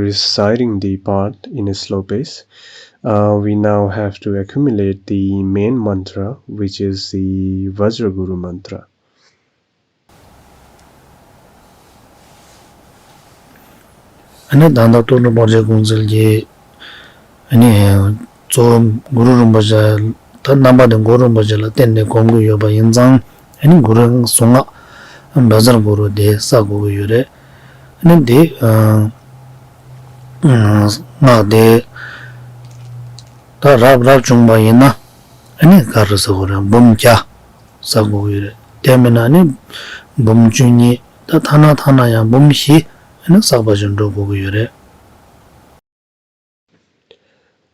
reciting the part in a slow pace, uh, we now have to accumulate the main mantra, which is the Vajra Guru mantra. ཨ་ནི་ད་ལྟ་ཐུགས་སྒྲུབ་བར་ཆད་ཀུན་སེལ་གྱི་ཨ་ནི་གཙོ་བོ་གུ་རུ་རིན་པོ་ཆེ། ད་རྣམ་པ་དེ་གུ་རུ་རིན་པོ་ཆེ་ལ་བརྟེན་ནས་སྒོམ་གྱི་ཡོད་པ་ཡིན་ཙང་། ཨ་ནི་གུ་རུའི་གཟུངས་སྔགས་བཛྲ་གུ་རུ་དེ་བསགས་དགོས་ཀྱི་ཡོད་རེད། ཨ་ནི་དེ་སྔགས་དེ། ད་རབ་རབ་བྱུང་བ་ཡིན་ན་ཨ་ནི་ག་རེ་ཟེར་དགོས་རེད། འབུམ་བརྒྱ་བསགས་དགོས་ཀྱི་ཡོད་རེད། དེ་མིན་ན་ཨ་ནི་འབུམ་བཅུ་གཉིས། ད་ཐ་ན་ཐ་ན་ཡང་འབུམ་བཞི་ཨ་ནི་བསགས་པ་ཞིག་འགྲོ་དགོས་ཀྱི་ཡོད་རེད།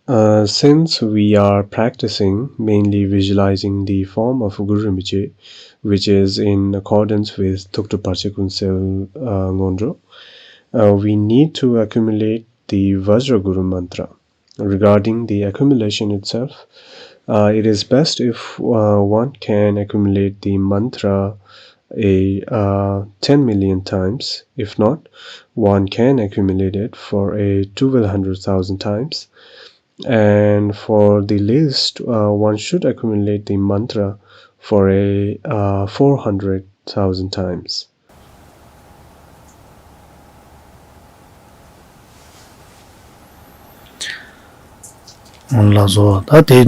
Uh, since we are practicing mainly visualizing the form of Guru Rinpoche, which is in accordance with Thuktu Parche Kunsel uh, Ngondro, uh, we need to accumulate the Vajra Guru Mantra. Regarding the accumulation itself, uh, it is best if uh, one can accumulate the mantra a uh, ten million times. If not, one can accumulate it for a twelve hundred thousand times. And for the least, uh, one should accumulate the mantra for a uh, four hundred thousand times. ལགས་སོ། ད་དེ་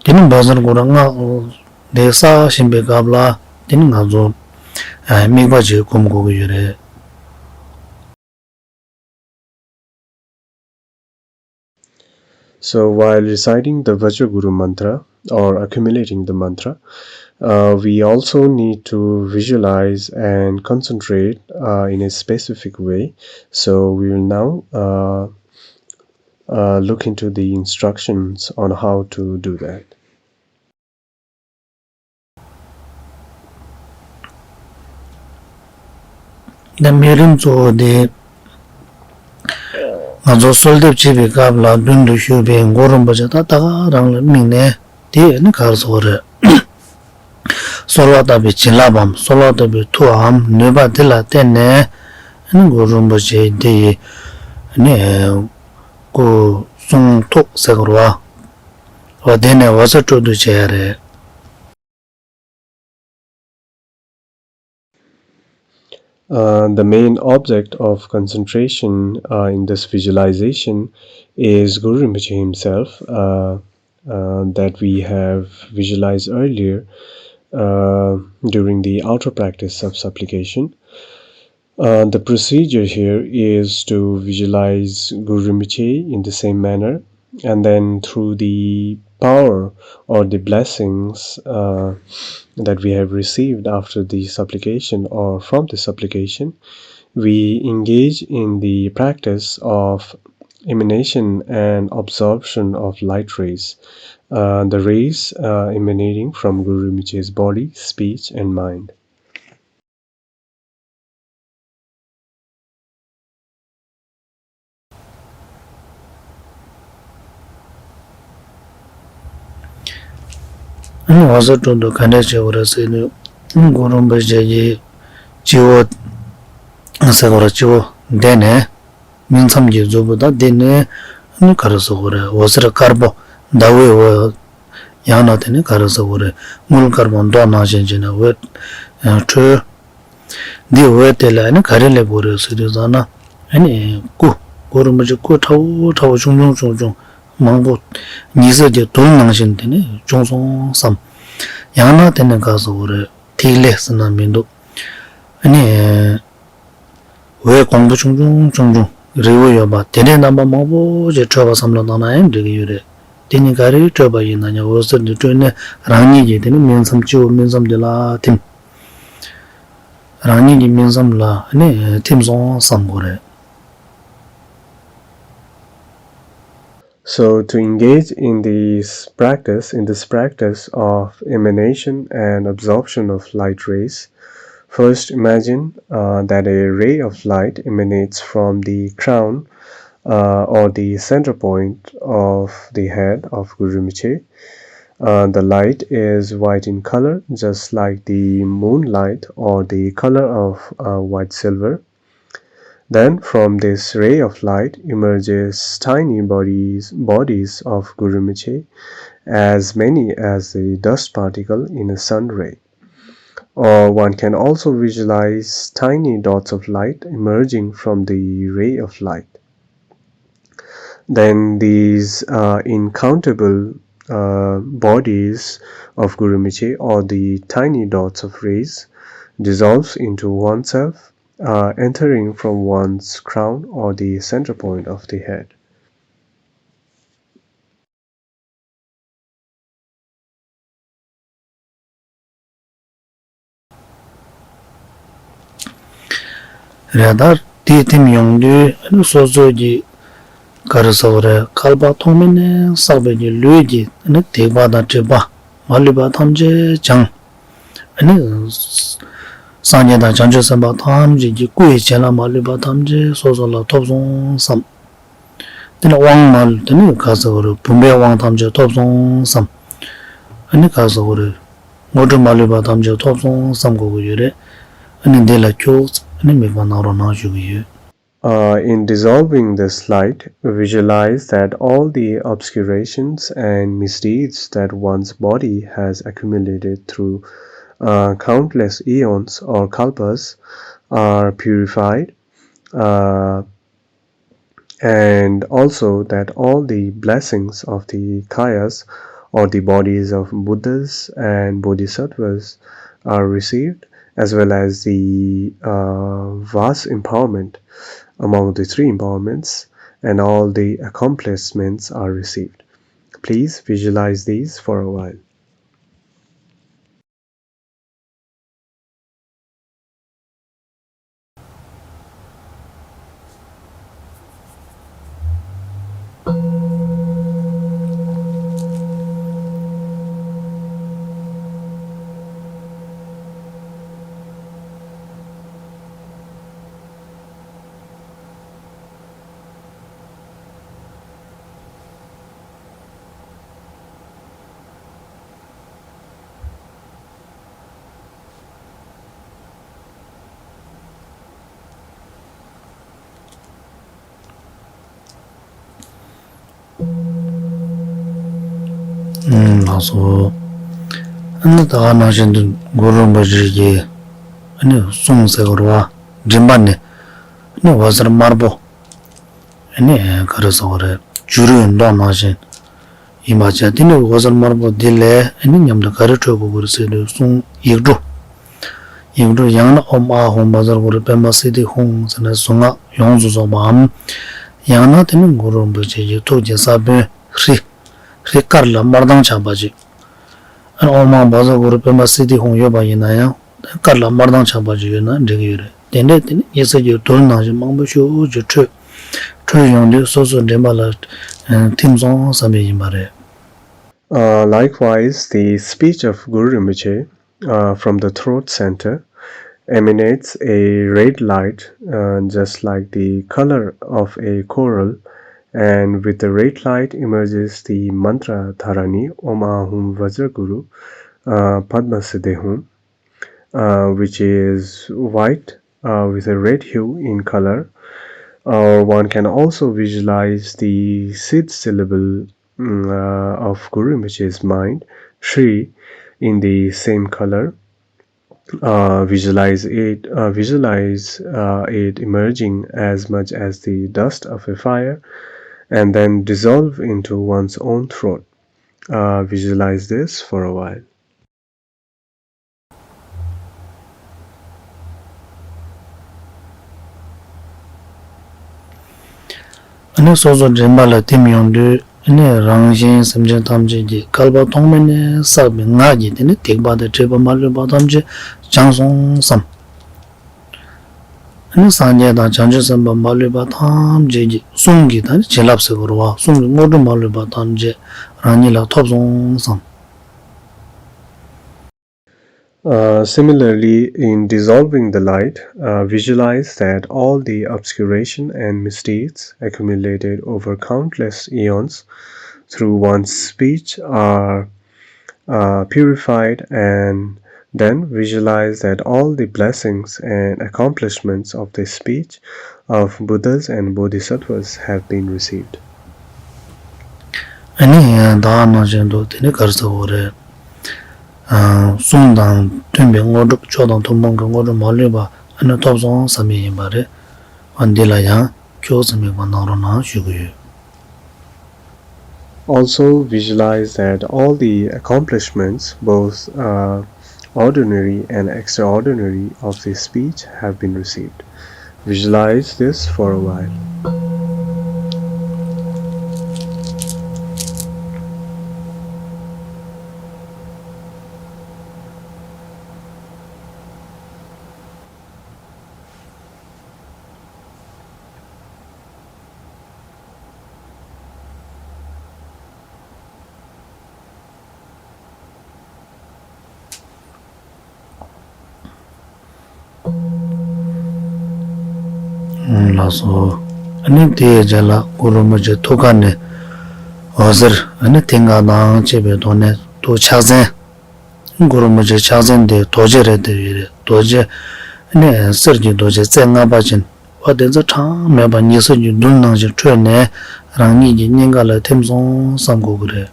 དེ་ནི་བཛྲ་གུ་རུ་སྔགས་དེ་བསགས་བཞིན་པའི་སྐབས་ལ་དེ་ནི་ང་ཚོ་ཨ་དམིགས་པ་ཅིག་སྒོམ་དགོས་ཀྱི་ཡོད་རེད། So while reciting the Vajra Guru mantra or accumulating the mantra, uh, we also need to visualize and concentrate uh, in a specific way. So we will now uh, uh, look into the instructions on how to do that. ད་དམིགས་རིམ་གཙོ་བོ་དེ་ང་ཚོ་གསོལ་འདེབས་བྱེད་པའི་སྐབས་ལ་མདུན་དུ་བཞུགས་པའི་གུ་རུ་རིན་པོ་ཆེ་ད་ད་ག་རང་ལ་དམིགས་ནས་དེ་ནི་ག་རེ་ཟེར་དགོས་རེད། གསོལ་བ་བཏབ་པའི་བྱིན་རླབས་བམ། གསོལ་བ་བཏབ་པའི་མཐུའམ་ནུས་པ་དེ་ལ་བརྟེན་ནས་ནི་གུ་རུ་རིན་པོ་ཆེ་དེ་ཡི་ནི་སྐུ་གསུང་ཐུགས་ཟེར་དགོས་རེད་བ། འོ་དེ་ནས་འོད་ཟེར་སྤྲོ་བསྡུ་བྱེད་ཡ་རེད། Uh, the main object of concentration uh, in this visualization is Guru Rinpoche himself, uh, uh, that we have visualized earlier uh, during the outer practice of supplication. Uh, the procedure here is to visualize Guru Rinpoche in the same manner, and then through the power or the blessings uh, that we have received after the supplication or from the supplication, we engage in the practice of emanation and absorption of light rays, uh, the rays uh, emanating from Guru Rinpoche's body, speech, and mind. ཨ་ནི་འོད་ཟེར་སྤྲོ་བསྡུ་ག་འདྲ་བྱེད་དགོས་རེད་ཟེར་དུས། ཨ་ནི་གུ་རུ་རིན་པོ་ཆེ་གི་སྤྱི་བོ་ཟེར་དགོས་རེད། སྤྱི་བོ་འདི་ནས་སྨིན་མཚམས་ཀྱི་མཛུབ་མོ་དང་འདི་ནས་ཨ་ནི་ག་རེ་ཟེར་དགོས་རེད། འོད་ཟེར་དཀར་པོ་ཟླ་འོད་འོད། ཡང་ན་དེ་ནི་ག་རེ་ཟེར་དགོས་རེད། དངུལ་དཀར་པོ་མདོག་ནང་བཞིན་བྱས་ནས་འོད་འཕྲོས། འདི་འོད་དེ་ལ་ཨ་ནི་ག་རེ་སླེབས་དགོས་རེད་ཟེར་དུས་ཙམ་ན། ཨ་ནི་སྐུ་གུ་རུ་རིན་པོ་ཆེ་སྐུ་ཁྲ་བོ་ཁྲ་བོ་ཆུང་ཆུང་ཆུང་ཆུང་མང་པོ་ཉི་ཟེར་གྱི་རྡུལ་ནང་བཞིན་དེ་ནི་བྱུང་སོང་བསམ། ཡང་ན་དེ་ནི་ག་ཟེར་དགོས་རེད། ཐིག་ལེ་ཟེར་ན་མི་འདུག་ཨ་ནི། འོད་གོང་བུ་ཆུང་ཆུང་ཆུང་ཆུང་རིལ་བུ་ཡོད་པ་དེ་འདྲའི་རྣམ་པ་མང་པོ་ཞིག་འཕྲོས་པ་བསམ་བློ་བཏང་ན་ཡང་འགྲིག་གི་ཡོད་རེད། དེ་ནི་ག་རེ་འཕྲོས་པ་ཡིན་ན་ཡང་འོད་ཟེར་འདི་འཕྲོས་ནས་རང་ཉིད་ཀྱི་དེ་ནི་སྨིན་མཚམས་སྤྱི་བོ་སྨིན་མཚམས་འདི་ལ་ཐིམ། རང་ཉིད་ཀྱི་སྨིན་མཚམས་ལ་ནི་ཐིམ་སོང་བསམ་དགོས་རེད། So, to engage in this practice, in this practice of emanation and absorption of light rays, first imagine uh, that a ray of light emanates from the crown uh, or the center point of the head of Guru Rinpoche. Uh, the light is white in color, just like the moonlight or the color of uh, white silver. Then from this ray of light emerges tiny bodies, bodies of Guru Rinpoche, as many as the dust particle in a sun ray. Or one can also visualize tiny dots of light emerging from the ray of light. Then these uh, incountable uh, bodies of Guru Rinpoche, or the tiny dots of rays, dissolves into oneself, uh, entering from one's crown or the center point of the head. རེད། ད་དེ་ཐིམ་ཡོང་དུས་ཨ་ནི་སོ་སོ་གི་ག་རེ་ཟེར་དགོས་རེད། བསྐལ་པ་ཐོག་མེད་ནས་བསགས་པའི་གི་ལུས་ཀྱི་ཨ་ནི་སྡིག་པ་དང་སྒྲིབ་པ་མ་ལུས་པ་ཐམས་ཅད་བྱང་། ཨ་ནི་སངས་རྒྱས་དང་བྱང་ཆུབ་སེམས་དཔའ་ཐམས་ཅད་ཀྱི་སྐུ་ཡི་བྱིན་རླབས་མ་ལུས་པ་ཐམས་ཅད་སོ་སོ་ལ་ཐོབ་སོང་བསམ། དེ་ནས་དབང་མ་དེ་ནི་ག་ཟེར་དགོས་རེད། བུམ་པའི་དབང་ཐམས་ཅད་ཐོབ་སོང་བསམ། ཨ་ནི་ག་ཟེར་དགོས་རེད། དངོས་གྲུབ་མ་ལུས་པ་ཐམས་ཅད་ཐོབ་སོང་བསམ་དགོས་ཀྱི་ཡོད་རེད། ཨ་ནི་འདི་ལ་ཁྱོད་ཨ་ནི་དམིགས་པ་གནང་རོགས་གནང་ཞུ་གི་ཡོད། Uh, in dissolving this light, visualize that all the obscurations and misdeeds that one's body has accumulated through uh, countless eons or kalpas are purified, uh, and also that all the blessings of the kayas or the bodies of Buddhas and Bodhisattvas are received, as well as the uh, vast empowerment among the three empowerments, and all the accomplishments are received. Please visualize these for a while. ལགས་སོ། ཨ་ནི་ད་ག་ནང་བཞིན་དུ་གུ་རུ་རིན་པོ་ཆེ་གི་ཨ་ནི་གསུང་ཟེར་བ་རེད་བ། མགྲིན་པ་ནས་ཨ་ནི་འོད་ཟེར་དམར་པོ་ཨ་ནི་ག་རེ་ཟེར་བ་རེད། བྱུ་རུའི་མདོག་ནང་བཞིན། ཡིན་པ་བྱས། དེ་ནས་འོད་ཟེར་དམར་པོ་འདི་ལས་ཨ་ནི་མཉམ་དུ་ག་རེ་འཕྲོས་དགོས་ཀྱི་རེད་ཟེར་དུས་གསུང་ཡིག་འབྲུ། ཡིག་འབྲུ་ཡང་ན་ཨོཾ་ཨཱཿཧཱུྃ་བཛྲ་གུ་རུ་པདྨ་སིདྡྷི་ཧཱུྃ་ཟེར་ནས་གཟུངས་སྔགས་ཡོངས་སུ་རྫོགས་པའམ། ཡང་ན་དེ་ནི་གུ་རུ་རིན་པོ་ཆེ་གི་ཐུགས་ཀྱི་ས་བོན་ཧྲཱིཿ། ཧྲཱིཿ་དཀར་ལ་དམར་མདངས་ཆགས་པ་ཅིག་ཨོཾ་ཨཱཿཧཱུྃ་བཛྲ་གུ་རུ་པདྨ་སིདྡྷི་ཧཱུྃ་ཡོད་པ་ཡིན་ན་ཡང་དཀར་ལ་དམར་མདངས་ཆགས་པ་ཅིག་ཡོད་ན་འགྲིག་གི་ཡོད་རེད། དེ་འདྲས་དེ་ནི་ཉི་ཚེ་གི་རྡུལ་ནང་བཞིན་མང་པོ་ཞེ་པོ་ཅིག་འཕྲོས། འཕྲོས་ཡོང་དུས་སོ་སོའི་མགྲིན་པ་ལ་ཐིམ་སོང་བསམ་པ་ཡིན་པ་རེད། Uh, likewise, the speech of Guru Rinpoche uh, from the throat center emanates a red light, uh, just like the color of a coral, and with the red light emerges the mantra dharani Om Ahum Vajra Guru uh, Padma Siddhi Hum, uh, which is white uh, with a red hue in color. Or one can also visualize the sixth syllable mm, uh, of Guru Rinpoche's mind, Shri, in the same color. Uh, visualize it, uh, visualize uh, it emerging as much as the dust of a fire, and then dissolve into one's own throat. Uh, visualize this for a while. ཨ་ནི་སོ་སོ་མགྲིན་པ་ལ་ཐིམ་ཡོང་དུས་ཨ་ནི་རང་གཞན་སེམས་ཅན་ཐམས་ཅད་ཀྱི་བསྐལ་པ་ཐོག་མེད་ནས་བསགས་པའི་སྔགས་ཀྱི་དེ་ནི་སྡིག་པ་དང་སྒྲིབ་པ་མ་ལུས་པ་ཐམས་ཅད་བྱང་སོང་བསམ། ཨ་ནི་སངས་རྒྱས་དང་བྱང་ཆུབ་སེམས་དཔའ་མ་ལུས་པ་ཐམས་ཅད་ཀྱི་གསུང་གི་ད་ནི་བྱིན་རླབས་ཟེར་དགོས་རེད་བ། གསུང་གི་དངོས་གྲུབ་མ་ལུས་པ་ཐམས་ཅད་རང་ཉིད་ལ་ཐོབ་སོང་བསམ། Uh, similarly, in dissolving the light, uh, visualize that all the obscuration and misdeeds accumulated over countless eons through one's speech are uh, purified, and then visualize that all the blessings and accomplishments of the speech of Buddhas and Bodhisattvas have been received. ཨ་ནི་ད་ག་ནང་བཞིན་དུ་དེ་ནི་ག་རེ་ཟེར་དགོས་རེད། ཨ། གསུང་དང་མཐུན་པའི་དངོས་གྲུབ། མཆོག་དང་ཐུན་མོང་གི་དངོས་གྲུབ་མ་ལུས་པ་ཨ་ནི་ཐོབ་སོང་བསམ་ཡས་ཡིན་པ་རེད། ཨ། འདི་ལ་ཡང་ཁྱོད་ཚོས་དམིགས་པ་གནང་རོགས་གནང་ཞུ་གི་ཡོད། Also visualize that all the accomplishments, both uh, ordinary and extraordinary, of this speech have been received. Visualize this for a while. ལགས་སོ། ཨ་ནི་དེའི་རྗེས་ལ་གུ་རུ་རིན་པོ་ཆེ་ཐུགས་ཀ་ནས་འོད་ཟེར་ཨ་ནི་མཐིང་ག་དང་བཅས་པའི་ཐོག་ནས་ཐུགས་ཕྱག་མཚན། གུ་རུ་རིན་པོ་ཆེའི་ཕྱག་མཚན་དེ་རྡོ་རྗེ་རེད་དེ་ཡོད་རེད། རྡོ་རྗེ་ནི་གསེར་གྱི་རྡོ་རྗེ་རྩེ་ལྔ་པ་ཅན། འོ་དེ་ཚོ་གྲངས་མེད་པ་ཉི་ཟེར་གྱི་རྡུལ་ནང་བཞིན་འཕྲོས་ནས་རང་ཉིད་ཀྱི་སྙིང་ག་ལ་ཐིམ་སོང་བསམ་དགོས་ཀྱི་རེད།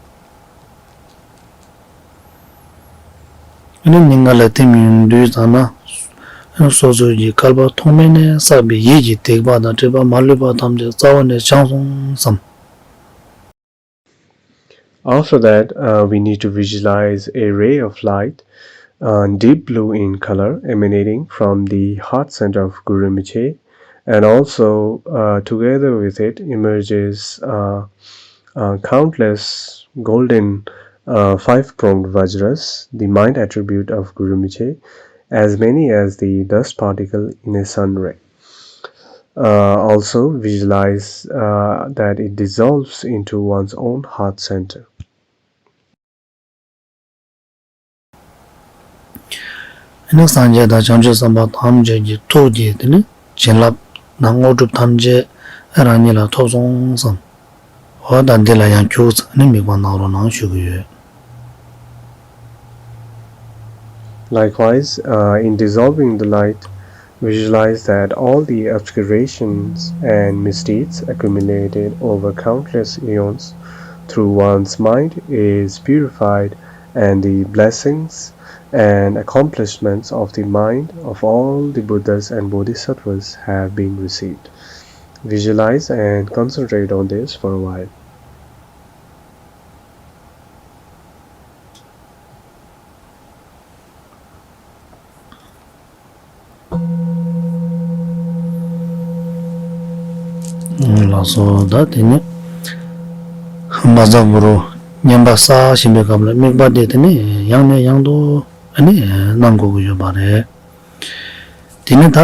ཨ་ནི་སྙིང་ག་ལ་ཐིམ་ཡོང་དུས་ཙམ་ན། སོ་སོ་ཡི་བསྐལ་པ་ཐོག་མེད་ནས་བསགས་པའི་ཡིད་ཀྱི་སྡིག་པ་དང་སྒྲིབ་པ་མ་ལུས་པ་ཐམས་ཅད་རྩ་བ་ནས་བྱང་སོང་བསམ། After that, uh, we need to visualize a ray of light, uh, deep blue in color, emanating from the heart center of Guru Rinpoche, and also, uh, together with it emerges, uh, uh, countless golden, uh, five-pronged vajras, the mind attribute of Guru Rinpoche, as many as the dust particle in a sun ray. Uh, also, visualize, uh, that it dissolves into one's own heart center. ཨ་ནི་སངས་རྒྱས་དང་བྱང་ཆུབ་སེམས་དཔའ་ཐམས་ཅད་ཀྱི་ཐུགས་ཀྱི་དེ་ནི་བྱིན་རླབས་དང་དངོས་གྲུབ་ཐམས་ཅད་རང་ཉིད་ལ་ཐོབ་སོང་བསམ། འོ་ད་འདི་ལ་ཡང་ཁྱུག་ཙམ་ཨ་ནི་དམིགས་པ་གནང་རོགས་གནང་ཞུ་གི་ཡོད། Likewise, uh, in dissolving the light, visualize that all the obscurations and misdeeds accumulated over countless eons through one's mind is purified, and the blessings and accomplishments of the mind of all the Buddhas and Bodhisattvas have been received. Visualize and concentrate on this for a while. ལགས་སོ། ད་དེ་ནས་བཛྲ་གུ་རུ་བསྙེན་པ་བསགས་བཞིན་པའི་སྐབས་ལ་དམིགས་པ་དེ་དེ་ནས་ཡང་ནས་ཡང་དུ་ཨ་ནི་གནང་དགོས་ཀྱི་ཡོད་པ་རེད། དེ་ནས་ད་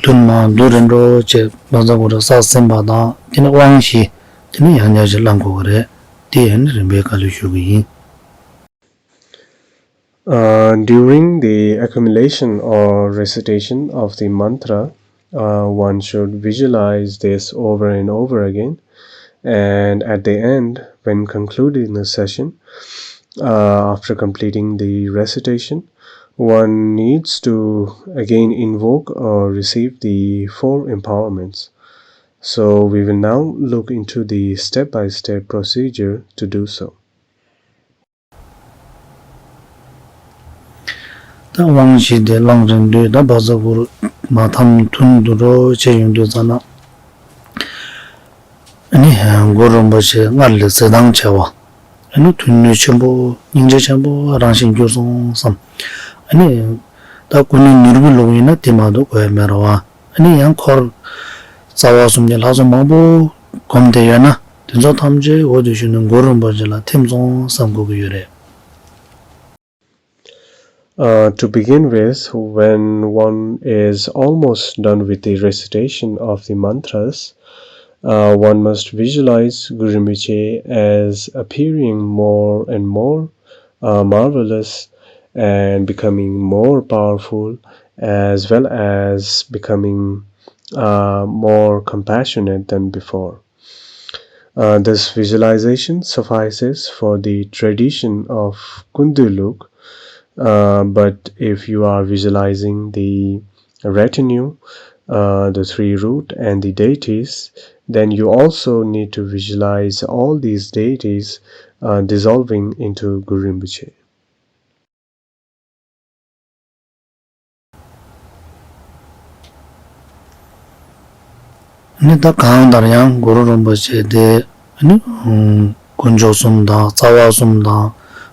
ཐུན་མོང་བསྡུས་རིམ་གྲོ་བྱས་བཛྲ་གུ་རུ་བསགས་ཟིན་པ་དང་དེ་ནས་དབང་བཞི་དེ་ནས་ཡང་བསྐྱར་ཞིག་བླང་དགོས་ཀྱི་རེད། དེ་ཡང་ནི་རིམ་པས་བཀའ་སློབ་ཞུ་གི་ཡིན། Uh, during the accumulation or recitation of the mantra, uh, one should visualize this over and over again. And at the end, when concluding the session, uh, after completing the recitation, one needs to again invoke or receive the four empowerments. So, we will now look into the step by step procedure to do so. ད་དབང་བཞི་དེ་བླངས་རན་དུས་ད་བཛྲ་གུ་རུ་མ་ཐམ་ཐུན་བསྡུ་རོགས་བྱས་ཡོང་དུས་ཙམ་ན། ཨ་ནི་གུ་རུ་རིན་པོ་ཆེ་སྔར་ལས་ཟེར་མདངས་ཆེ་བ། ཨ་ནི་ཐུགས་ནུས་ཆེན་པོ་སྙིང་རྗེ་ཆེན་པོ་རང་བཞིན་གྱུར་སོང་བསམ། ཨ་ནི་ད་སྐུ་ནུས་ནོར་བུའི་ལུགས་ཡིན་ན་དེ་མ་གཏོགས་དགོས་ཡ་མེད་ར་བ། ཨ་ནི་ཡང་འཁོར་རྩ་བ་གསུམ་གྱི་ལྷ་ཚོགས་མང་པོ་བསྒོམས་ཏེ་ཡོད་ན་དེ་ཚོ་ཐམས་ཅད་འོག་ཏུ་ཞུགས་ནས་གུ་རུ་རིན་པོ་ཆེ་ལ་ཐིམ་སོང་བསམ་དགོས་ཀྱི་ཡོད་རེད། Uh, to begin with, when one is almost done with the recitation of the mantras, uh, one must visualize Guru Rinpoche as appearing more and more uh, marvelous and becoming more powerful, as well as becoming uh, more compassionate than before. Uh, this visualization suffices for the tradition of Kundu Luk, uh, but if you are visualizing the retinue, uh, the three root, and the deities, then you also need to visualize all these deities uh, dissolving into Guru Rinpoche. ནི་ད་གང་ལྟར་ཡང་གུ་རུ་རིན་པོ་ཆེ་དེ་ནི་དཀོན་མཆོག་གསུམ་དང་རྩ་བ་གསུམ་དང་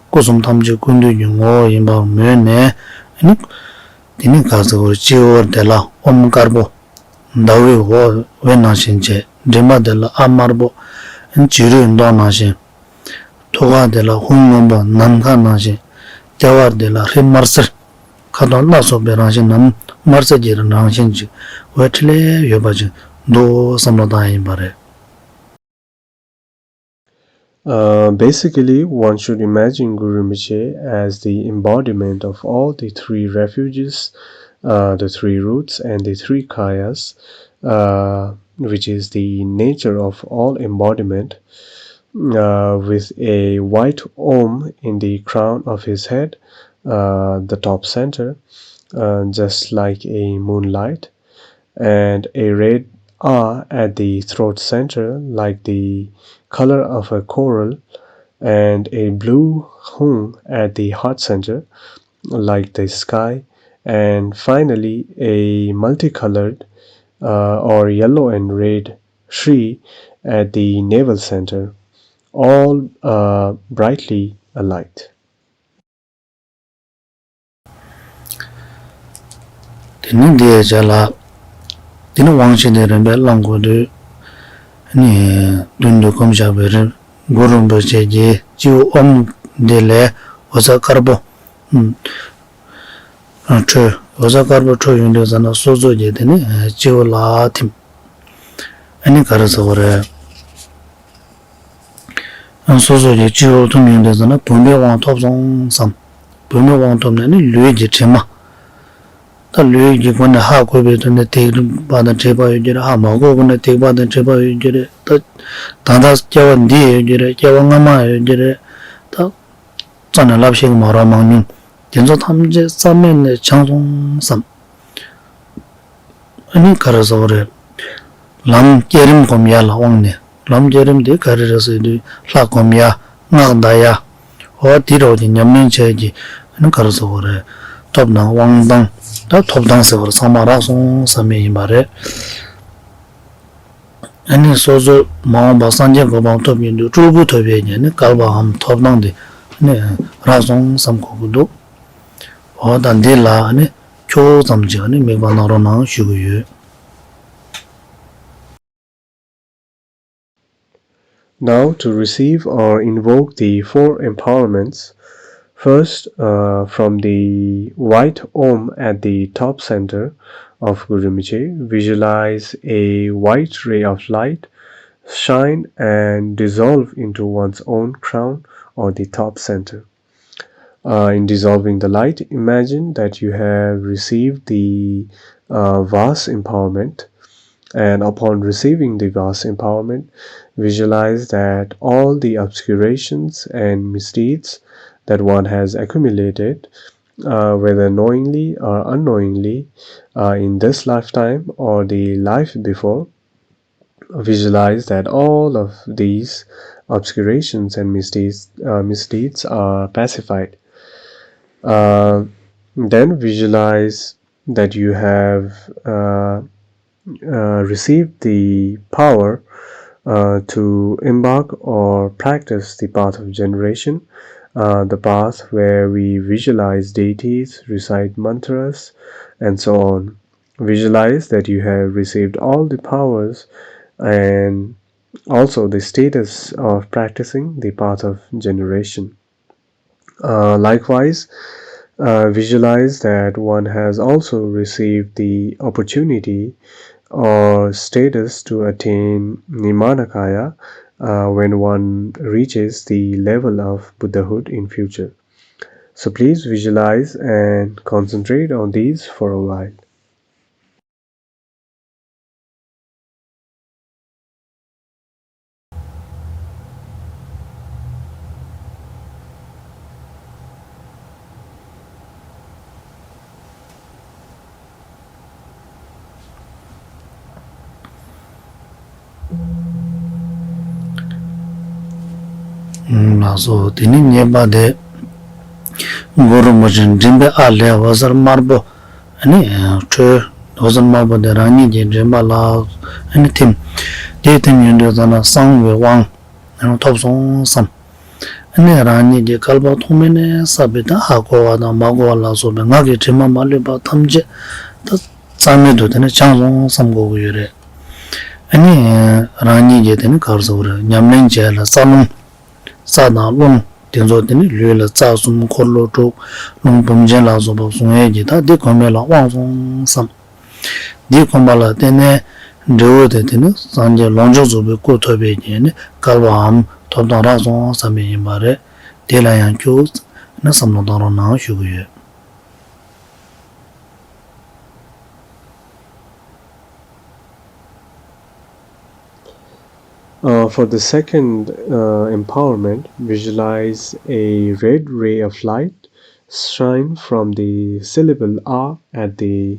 སྐུ་གསུམ་ཐམས་ཅད་ཀུན་འདུས་ཀྱི་ངོ་བོ་ཡིན་པར་མོས་ནས་ནི། དེ་ནི་ག་ཟེར་བ་སྤྱི་བོར་དེ་ལ་ཨོཾ་དཀར་པོ། ཟླ་བའི་འོད་འོད་ནང་བཞིན་བྱས། མགྲིན་པ་དེ་ལ་ཨ་དམར་པོ། བྱུ་རུའི་མདོག་ནང་བཞིན། ཐུགས་ཀ་དེ་ལ་ཧཱུྃ་སྔོན་པོ་ནམ་མཁའ་ནང་བཞིན། ལྟེ་བ་དེ་ལ་ཧྲཱིཿསམར་སེར། ཁ་དོག་སྣ་ཚོགས་པའི་རང་བཞིན་ནམ་དམར་སེར་གྱི་རང་བཞིན་ཅིག་འོད་འཕྲོ་ལེ་ཡོད་པ་ཅིག་འདུག་བསམ་བློ་བཏང་ཡ་ཡིན་པ་རེད། Uh, basically, one should imagine Guru Rinpoche as the embodiment of all the three refuges, uh, the three roots, and the three kayas, uh, which is the nature of all embodiment, uh, with a white Om in the crown of his head, uh, the top center, uh, just like a moonlight, and a red A at the throat center, like the color of a coral, and a blue Hung at the heart center, like the sky, and finally a multicolored, uh, or yellow and red Shri at the navel center, all, uh, brightly alight. དེ་ནི་འདི་ཡི་བྱ་ལ། དེ་ནི་དབང་ཆེན་དེ་རིམ་པས་བླང་དགོས་དུས། ནི་མདུན་དུ་བསྐུམ་བཞག་པའི་རིམ་གུ་རུ་རིན་པོ་ཆེ་གི་སྤྱི་བོ་ཨོམ་འདི་ལས་འོད་ཟེར་དཀར་པོ་འཕྲོས། འོད་ཟེར་དཀར་པོ་འཕྲོས་ཡོང་དུས་ཙ་ན་སོ་སོ་གི་དེ་ནི་སྤྱི་བོ་ལ་ཐིམ། ཨ་ནི་ག་རེ་ཟེར་བ་རེད། སོ་སོ་གི་སྤྱི་བོར་ཐིམ་ཡོང་དུས་ཙ་ན་བུམ་པའི་དབང་ཐོབ་སོང་བསམ། བུམ་པའི་དབང་ཐོབ་ནས་ནི་ལུས་ཀྱི་དྲི་མ། ད་ལུས་ཀྱི་སྒོ་ནས་ཧ་གོ་བའི་དོན་ནི་སྡིག་པ་དང་བྲལ་བ་ཡོད་ཀྱི་རེད། ཧ་མ་གོ་བའི་སྒོ་ནས་སྡིག་པ་དང་བྲལ་བ་ཡོད་ཀྱི་རེད། ད་ད་ལྟ་སྐྱེ་བ་འདི་ཡོད་ཀྱི་རེད། སྐྱེ་བ་སྔ་མ་ཡོད་ཀྱི་རེད། ད་རྩ་ནས་ལབ་ཤེས་ཀྱི་མ་རེད་མང་ཉུང་། དེ་ཚོ་ཐམས་ཅད་རྩ་མེད་ནས་བྱང་སོང་བསམ། ཨ་ནི་ག་རེ་ཟེར་བ་རེད། ལམ་བསྐྱེད་རིམ་སྒོམ་ཡ་ལ་དབང་ནས། ལམ་བསྐྱེད་རིམ་དེ་ག་རེ་རེད་ཟེར་དུས་ལྷ་སྒོམ་ཡ། སྔགས་བཟླ་ཡ། འོ་དེ་རོགས་ཀྱི་ཉམས་ལེན་བྱས་ཀྱི། ཨ་ནི་ག་རེ་ཟེར་བ་རེད། ཐོབ་དང་དབང་ཐང་། ད་ཐོབ་ཐང་ཟེར་བ་རེད། ཚང་མ་རག་སོང་བསམ་མེད་ཡིན་པ་རེད། ཨ་ནི་སོ་སོ་མ་འོངས་པ་སངས་རྒྱས་གོ་འཕང་ཐོབ་ཡིན་དུས་སྤྲུལ་སྐུ་ཐོབ་ཡས་ཀྱི་ཨ་ནི་སྐལ་བའམ་ཐོབ་ཐང་དེ་ཨ་ནི་རག་སོང་བསམ་དགོས་ཀྱི་འདུག་འོ་ད་འདི་ལ་ཨ་ནི་ཁྱོ་བོ་ཙམ་ཅིག་ཨ་ནི་དམིགས་པ་གནང་རོགས་གནང་ཞུ་གི་ཡོད། Now to receive or invoke the four empowerments, first, uh, from the white Om at the top center of Guru Rinpoche, visualize a white ray of light shine and dissolve into one's own crown or the top center. Uh, in dissolving the light, imagine that you have received the, uh, vase empowerment. And upon receiving the vase empowerment, visualize that all the obscurations and misdeeds that one has accumulated, uh, whether knowingly or unknowingly, uh, in this lifetime or the life before, visualize that all of these obscurations and misdeeds, uh, misdeeds are pacified. Uh, then visualize that you have, uh, uh, received the power, uh, to embark or practice the path of generation, uh, the path where we visualize deities, recite mantras, and so on. Visualize that you have received all the powers and also the status of practicing the path of generation. Uh, likewise, uh, visualize that one has also received the opportunity or status to attain Nirmanakaya, uh, when one reaches the level of Buddhahood in future. So please visualize and concentrate on these for a while. ལགས་སོ། དེ་ནས་གཉིས་པ་དེ། གུ་རུ་རིན་པོ་ཆེ་མགྲིན་པའི་ཨ་ལས་འོད་ཟེར་དམར་པོ་ཨ་ནི་འཕྲོས། འོད་ཟེར་དམར་པོ་དེ་རང་ཉིད་ཀྱི་མགྲིན་པ་ལ་ཨ་ནི་ཐིམ། དེ་ཐིམ་ཡོང་དུས་ཙ་ན་གསང་བའི་དབང་ཐོབ་སོང་བསམ། ཨ་ནི་རང་ཉིད་ཀྱི་བསྐལ་པ་ཐོག་མེད་ནས་བསགས་པའི་ད་ཧ་གོ་བ་དང་མ་གོ་བ་ལ་སོགས་པའི་ངག་གི་དྲི་མ་མ་ལུས་པ་ཐམས་ཅད་ད་རྩ་མེད་དུ་དེ་ནི་བྱང་སོང་བསམ་དགོས་ཀྱི་ཡོད་རེད། ཨ་ནི་རང་ཉིད་ཀྱི་དེ་ནི་ག་རེ་ཟེར་དགོས་རེད། ཉམས་ལེན་བྱས་ལ་རྩ་རླུང་། རྩ་དང་རླུང་དེ་ཚོ་དེ་ནི་ལུས་ལ་རྩ་གསུམ། འཁོར་ལོ་དྲུག། རླུང་བུམ་ཅན་ལ་སོགས་པ་བཟུང་ཡས་ཀྱི་ད་འདི་གོ་མེད་ལ་དབང་སོང་བསམ། འདི་གོམས་པ་ལ་བརྟེན་ནས་འབྲས་བུ་དེ་དེ་ནི་སངས་རྒྱས་ལོངས་སྤྱོད་རྫོགས་པའི་སྐུ་ཐོབ་པའི་རྐྱེན་ནི་བསྐལ་པའམ་ཐོབ་ཐང་རག་སོང་བསམ་པའི་ཡིན་པ་རེད། དེ་ལ་ཡང་ཁྱོད་ནི་བསམ་བློ་བཏང་རོགས་གནང་ཞུ་གི་ཡོད། Uh, for the second uh, empowerment, visualize a red ray of light shine from the syllable A at the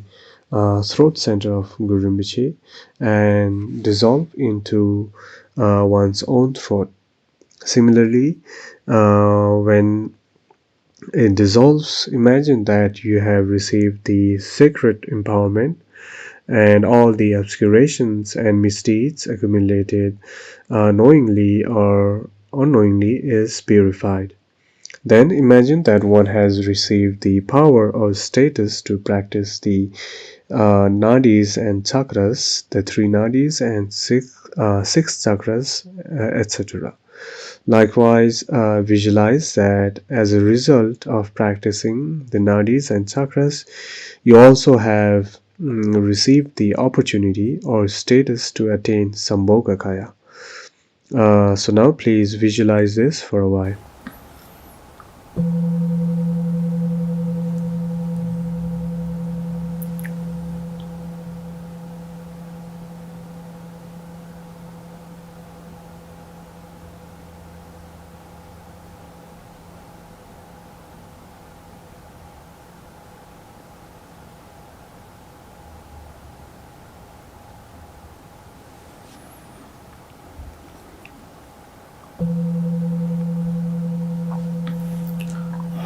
uh, throat center of Guru Rinpoche and dissolve into uh, one's own throat. Similarly, uh, when it dissolves, imagine that you have received the sacred empowerment and all the obscurations and misdeeds accumulated uh, knowingly or unknowingly is purified. Then imagine that one has received the power or status to practice the uh, nadis and chakras, the three nadis and six, uh, six chakras, uh, et cetera. Likewise, uh, visualize that as a result of practicing the nadis and chakras, you also have mm, received the opportunity or status to attain Sambhogakaya. Uh, so now please visualize this for a while.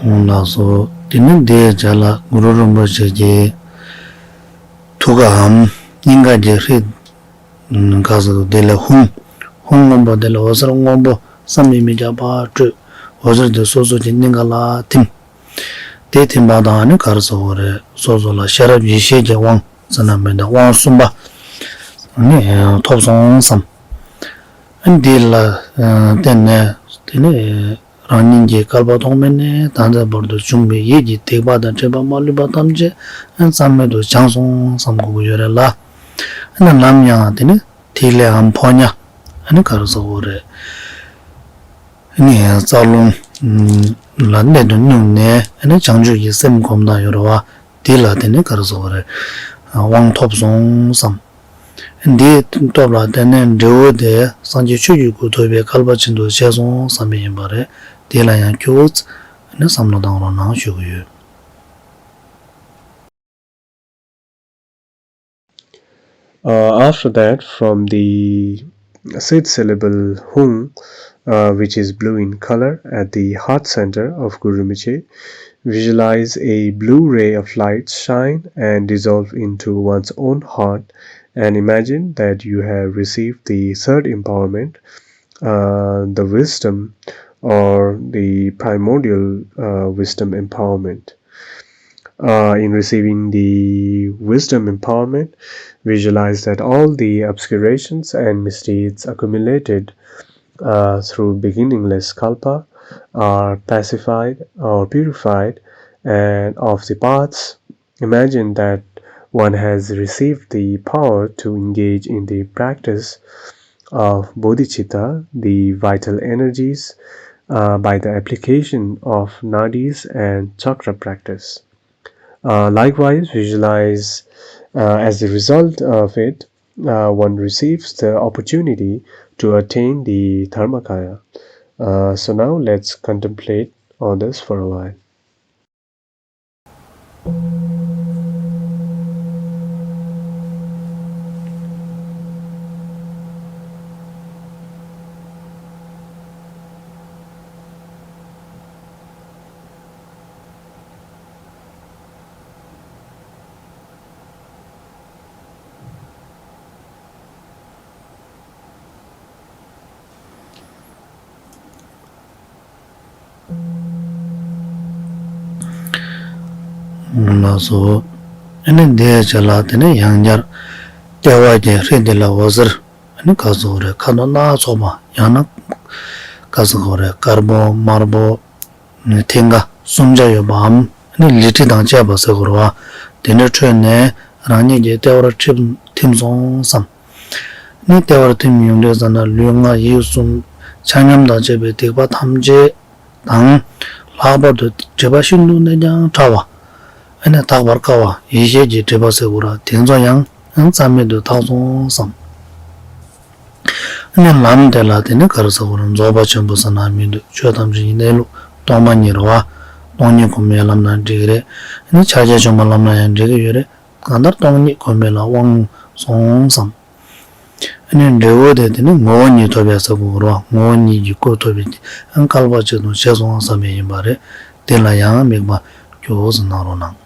ལགས་སོ། དེ་ནི་འདིའི་རྗེས་ལ་གུ་རུ་རིན་པོ་ཆེ་གིས་ཐུགས་ཀའམ་སྙིང་ག་གི་ཧྲཱིཿ་ག་ཟེར་དེ་ལས་ཧཱུྃ། ཧཱུྃ་སྔོན་པོ་དེ་ལས་འོད་ཟེར་སྔོན་པོ་བསམ་ཡས་མི་ཁྱབ་པ་སྤྲོས། འོད་ཟེར་དེ་སོ་སོ་གི་སྙིང་ག་ལ་ཐིམ། དེ་ཐིམ་པ་དང་ནི་ག་རེ་ཟེར་དགོས་རེད། སོ་སོ་ལ་ཤེས་རབ་ཡེ་ཤེས་ཀྱི་དབང་ཟེར་ན་མི་འདུག་དབང་གསུམ་པ་ནི་ཐོབ་སོང་བསམ། འདི་ལ་བརྟེན་ནས་དེ་ནི་རང་ཉིད་ཀྱི་བསྐལ་པ་ཐོག་མེད་ནས་ད་ལྟའི་བར་དུ་བྱུང་བའི་ཡིད་ཀྱི་སྡིག་པ་དང་སྒྲིབ་པ་མ་ལུས་པ་ཐམས་ཅད་རྩ་མེད་དུ་བྱང་སོང་བསམ་དགོས་ཀྱི་ཡོད་རེད་ལ། ནམ་ཡང་དེ་ནི་ཐིག་ལེའམ་ཕོ་ཉ་ག་རེ་ཟེར་དགོས་རེད། ནི་རྩ་རླུང་ལ་གནད་དུ་བསྣུན་ནས་ནི་བྱང་ཆུབ་ཀྱི་སེམས་སྒོམ་སྟངས་ཡོད་རེད་བ། དེ་ལ་དེ་ནི་ག་རེ་ཟེར་དགོས་རེད། དབང་ཐོབ་སོང་བསམ། འདིའི་སྟོབས་ལ་བརྟེན་ནས་འབྲས་བུ་དེ་སངས་རྒྱས་ཆོས་ཀྱི་སྐུ་ཐོབ་པའི་བསྐལ་པ་ཆེན་པོ་བྱས་སོང་བསམ་པ་ཡིན་པ་རེད། དེ་ལ་ཡང་ཁྱོད་ནི་བསམ་བློ་བཏང་རོགས་གནང་ཞུ་གི་ཡོད། Uh, after that, from the sixth syllable Hung, uh, which is blue in color, at the heart center of Guru Rinpoche, visualize a blue ray of light shine and dissolve into one's own heart, and imagine that you have received the third empowerment, uh, the wisdom, or the primordial uh, wisdom empowerment. Uh, in receiving the wisdom empowerment, visualize that all the obscurations and misdeeds accumulated uh, through beginningless kalpa are pacified or purified, and of the paths, imagine that one has received the power to engage in the practice of bodhicitta, the vital energies, uh, by the application of nadis and chakra practice. Uh, likewise, visualize uh, as the result of it, uh, one receives the opportunity to attain the Dharmakaya. Uh, so now let's contemplate on this for a while. ལགས་སོ། ཨ་ནི་འདིའི་རྗེས་ལ་དེ་ནས་ཡང་བསྐྱར་ལྟེ་བ་གི་ཧྲཱིཿ་འདི་ལ་འོད་ཟེར་ཨ་ནི་ག་ཟེར་དགོས་རེད། ཁ་དོག་སྣ་ཚོགས་པ་ཡང་ན་ག་ཟེར་དགོས་རེད། དཀར་པོ་དམར་པོ་མཐིང་ག་གསུམ་ཆ་ཡོད་པའམ་ནི་ལི་ཁྲི་དང་བཅས་པ་ཟེར་དགོས་རེད་བ། དེ་འདྲ་འཕྲོས་ནས་རང་ཉིད་ཀྱི་ལྟེ་བར་ཐིམ་ཐིམ་སོང་བསམ། ནི་ལྟེ་བར་ཐིམ་ཡོང་དུས་ཙམ་ན་ལུས་ངག་ཡིད་གསུམ་ཆ་མཉམ་དང་བཅས་པའི་སྡིག་པ་ཐམས་ཅད་དང་། ལྷག་པར་དུ་སྒྲིབ་པ་ཤིན་ཏུ་ནས་ཀྱང་ཕྲ་བ། ཨ་ནི་དག་པར་དཀའ་བ་ཡེ་ཤེས་ཀྱི་སྒྲིབ་པ་ཟེར་དགོས་རེད་བ། དེ་ཚོ་ཡང་རྩ་མེད་དུ་དག་སོང་བསམ། ནི་ལམ་དེ་ལ་དེ་ནི་ག་རེ་ཟེར་དགོས་རེད། རྫོགས་པ་ཆེན་པོ་ཟེར་ན་མི་འདུག་ཆོས་ཐམས་ཅད་ཀྱི་གནས་ལུགས་སྟོང་པ་ཉིད་རེད་བ། སྟོང་ཉིད་གོ་མའི་ལམ་ན་འགྲིག་གི་རེད། ནི་ཕྱག་རྒྱ་ཆེན་པོ་ལམ་ན་ཡང་འགྲིག་གི་ཡོད་རེད། གང་ལྟར་སྟོང་ཉིད་གོ་མའི་ལ་དབང་སོང་བསམ། ཨ་ནི་འབྲས་བུ་དེ་དེ་ནི་ངོ་བོ་ཉིད་ཐོབ་པའི་ས་གོ་རོ། ངོ་བོ་ཉིད་ཀྱི་སྐུ་ཐོབ་པའི་ཨ་ནི་བསྐལ་པ་གཅིག་ཏུ་བྱས་སོང་བསམ་པ་ཡིན་པ་རེད། དེ་ལ་ཡང་དམིགས་པ་སྐྱོ་བོ་ཟེར་གནང་རོགས་གནང་།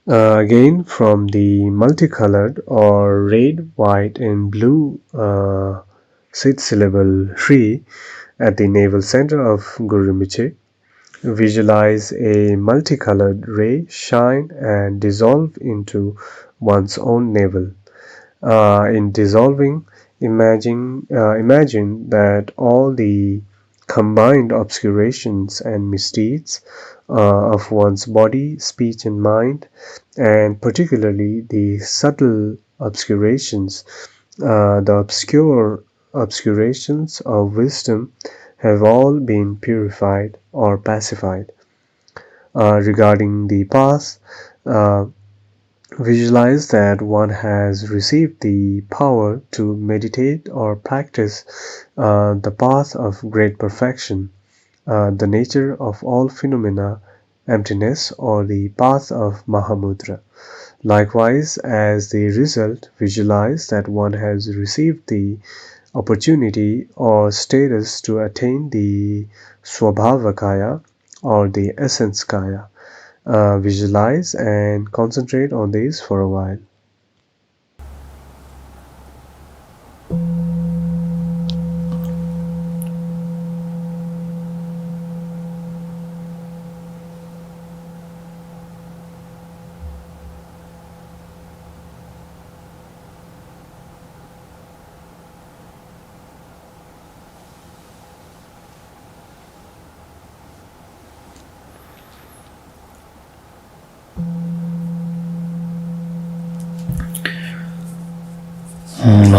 Uh, again, from the multicolored or red, white, and blue uh, six syllable Hri at the navel center of Guru Rinpoche, visualize a multicolored ray shine and dissolve into one's own navel. Uh, in dissolving, imagine, uh, imagine that all the combined obscurations and misdeeds uh, of one's body, speech, and mind, and particularly the subtle obscurations, uh, the obscure obscurations of wisdom have all been purified or pacified. Uh, regarding the path, uh, visualize that one has received the power to meditate or practice uh, the path of great perfection, uh, the nature of all phenomena, emptiness, or the path of Mahamudra. Likewise, as the result, visualize that one has received the opportunity or status to attain the Swabhavakaya or the essence kaya. Uh, visualize and concentrate on this for a while.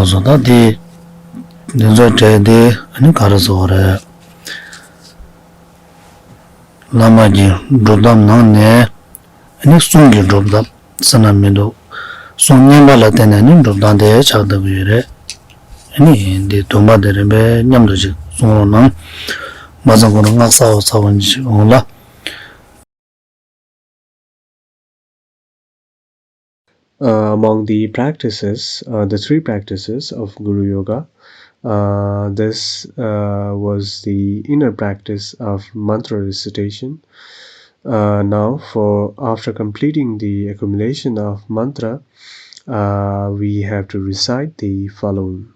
ལགས་སོ། ད་དེ་འདི་ཚོ་གྲས་དེ་ཨ་ནི་ག་རེ་ཟེར་བ་རེད། བླ་མ་གི་སྒྲུབ་ཐབས་ནང་ནས་ཨ་ནི་གསུང་གི་སྒྲུབ་ཐབས་ཟེར་ན་མི་འདུག་གསུང་བསྙེན་པ་ལ་བརྟེན་ནས་ནི་སྒྲུབ་སྟངས་དེ་ཆགས་བསྡད་ཀྱི་ཡོད་རེད། ཨ་ནི་འདི་བདུན་པ་དེ་རིམ་པས་མཉམ་དུ་ཅིག་གསུང་རོགས་གནང་། མ་ཚང་ཁོ་རང་སྔགས་གསར་བ་ཚར་བ་ཅིག་འོང་ལ། Uh, among the practices, uh, the three practices of Guru Yoga, uh, this uh, was the inner practice of mantra recitation. Uh, now, for after completing the accumulation of mantra, uh, we have to recite the following.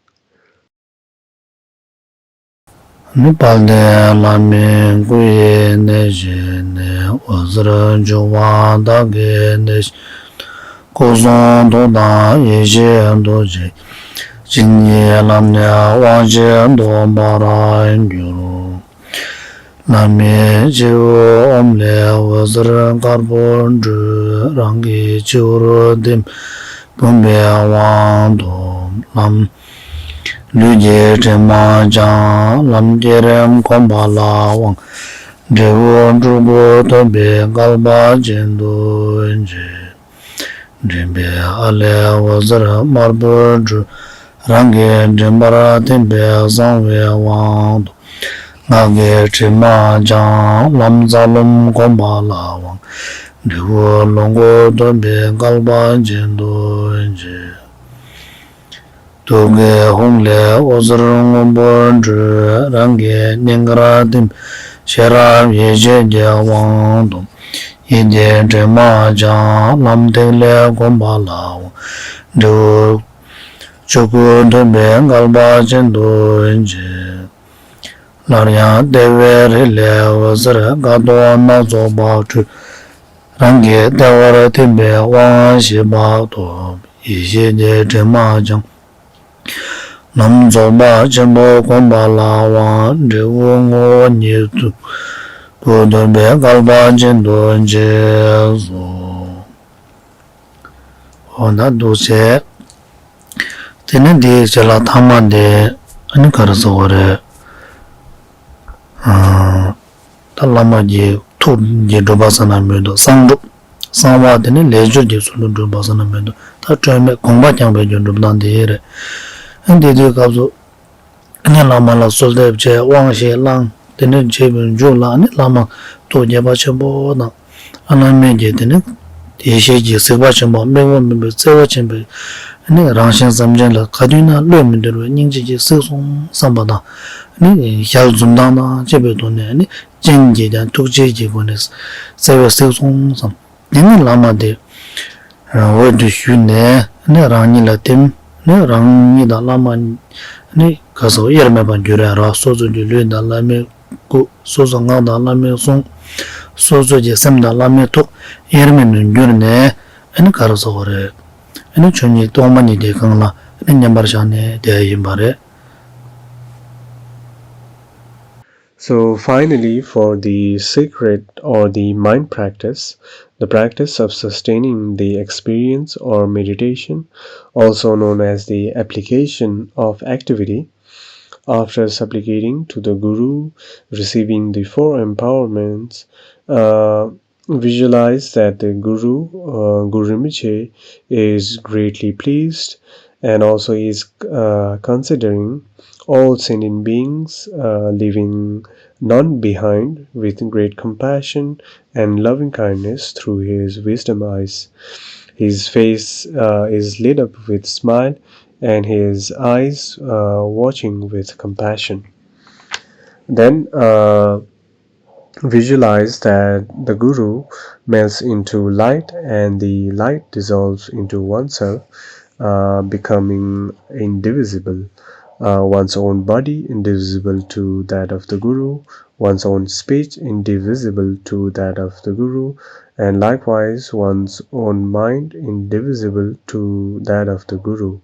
ནི་དཔལ་ལྡན་བླ་མའི་སྐུ་ཡི་གནས་བཞི་ནས། འོད་ཟེར་འབྱུང་བ་བདག་གི་གནས་བཞི། སྐུ་གསུང་ཐུགས་དང་ཡེ་ཤེས་རྡོ་རྗེ། ཇི་སྙེད་ལམ་ནས་དབང་བཞི་ཐོབ་པར་འགྱུར། བླ་མའི་སྤྱི་བོའི་ཨོཾ་ལས་འོད་ཟེར་དཀར་པོ་སྤྲོས། རང་གི་སྤྱི་བོར་ཐིམ། བུམ་པའི་དབང་ཐོབ་ལམ། ལུས་ཀྱི་དྲི་མ་སྦྱངས་ལམ་བསྐྱེད་རིམ་གོམས་པ་ལ་དབང་། འབྲས་བུ་སྤྲུལ་སྐུ་ཐོབ་པའི་བསྐལ་པ་གཅིག་ཏུ་བྱེད། མགྲིན་པའི་ཨ་ལས་འོད་ཟེར་དམར་པོ་སྤྲོས། རང་གི་མགྲིན་པར་ཐིམ་པས་གསང་བའི་དབང་ཐོབ། ངག་གི་དྲི་མ་སྦྱངས་ལམ་རྩ་རླུང་གོམས་པ་ལ་དབང་། འབྲས་བུ་ལོངས་སྐུ་ཐོབ་པའི་བསྐལ་པ་གཅིག་ཏུ་བྱེད། ཐུགས་ཀའི་ཧཱུྃ་ལས་འོད་ཟེར་སྔོན་པོ་སྤྲོས། རང་གི་སྙིང་གར་ཐིམ། ཤེས་རབ་ཡེ་ཤེས་ཀྱི་དབང་ཐོབ། ཡིད་ཀྱི་དྲི་མ་སྦྱངས་ལམ་ཐིག་ལེ་གོམས་པ་ལ་དབང་། འབྲས་བུ་ཆོས་སྐུ་ཐོབ་པའི་བསྐལ་པ་གཅིག་ཏུ་བྱེད། སླར་ཡང་ལྟེ་བའི་རི་ལས་འོད་ཟེར་ཀ་དོག་སྣ་ཚོགས་པ་སྤྲོས། རང་གི་ལྟེ་བར་ཐིམ་པས་དབང་བཞི་པ་ཐོབ། ཡེ་ཤེས་ཀྱི་དྲི་མ་སྦྱངས། ལམ་རྫོགས་པ་ཆེན་པོ་གོམས་པ་ལ་དབང་། འབྲས་བུ་ངོ་བོ་ཉིད་སྐུ་ཐོབ་པའི་བསྐལ་པ་གཅིག་ཏུ་བྱེད་སོ། འོ་ན་འདུག་བྱས། དེ་ནས་འདིའི་རྗེས་ལ་ཐ་མ་དེ་ཨ་ནི་ག་རེ་ཟེར་བ་རེད། ཨ། ད་བླ་མ་གི་ཐུགས་ཀྱི་སྒྲུབ་པ་ཟེར་ན་མི་འདུག་གསང་སྒྲུབ། གསང་བ་དེ་ནི་ལས་སྦྱོར་གྱི་ཚུལ་དུ་སྒྲུབ་པ་ཟེར་ན་མི་འདུག་ད་སྤྲོས་མེད་དགོངས་པ་རྐྱང་པའི་གི་སྒྲུབ་སྟངས་དེ་རེད། ཨ་འདི་དུས་སྐབས་སུ་ཨ་ནི་བླ་མ་ལ་གསོལ་འདེབས་བྱས། དབང་ཞིག་བླངས། དེ་ནས་བྱས་པའི་མཇུག་ལ་ཨ་ནི་བླ་མ་ཐུགས་དགྱེས་པ་ཆེན་པོ་དང་། ཨ་བླ་མའི་གི་དེ་ནི་ཡེ་ཤེས་ཀྱི་གཟིགས་པ་ཆེན་པོ། དམིགས་པ་མེད་པའི་བརྩེ་བ་ཆེན་པོས་ཨ་ནི་རང་གཞན་སེམས་ཅན་ལ་ག་དུས་ན་བློས་མི་འདོར་བའི་སྙིང་རྗེ་གིས་གཟིགས་སོང་བསམ་པ་དང་། ཨ་ནི་ཞལ་འཛུམ་མདངས་དང་བཅས་པའི་ཐོག་ནས་ཨ་ནི་སྤྱན་གྱིས་ཀྱང་ཐུགས་རྗེ་གི་སྒོ་ནས་བརྩེ་བས་གཟིགས་སོང་བསམ། དེ་ནས་བླ་མ་དེ་འོད་དུ་ཞུ་ནས་ནི་རང་ཉིད་ལ་བསྟིམ། ནི་རང་ཉིད་དང་བླ་མ་ནི་ག་ས་དབྱེར་མེད་པར་འགྱུར་ཡ་ར། སོ་སོ་གི་ལུས་དང་བླ་མའི་སྐུ། སོ་སོ་ངག་དང་བླ་མའི་གསུང་། སོ་སོ་གི་སེམས་དང་བླ་མའི་ཐུགས་དབྱེར་མེད་དུ་གྱུར་ནས་ཨ་ནི་ག་རེ་ཟེར་དགོས་རེད། ཨ་ནི་ཆོས་ཉིད་སྟོང་པ་ཉིད་ཀྱི་སྒང་ལ་ཨ་ནི་མཉམ་པར་བཞག་ནས་བསྡད་ཡིན་པ་རེད། So, finally, for the secret or the mind practice, the practice of sustaining the experience or meditation, also known as the application of activity, after supplicating to the Guru, receiving the four empowerments, uh, visualize that the Guru, uh, Guru Rinpoche, is greatly pleased and also is, uh, considering all sentient beings, uh, leaving none behind, with great compassion and loving kindness through his wisdom eyes. His face, uh, is lit up with smile and his eyes, uh, watching with compassion. Then, uh, visualize that the Guru melts into light and the light dissolves into oneself, uh, becoming indivisible. Uh, one's own body indivisible to that of the Guru, one's own speech indivisible to that of the Guru, and likewise one's own mind indivisible to that of the Guru.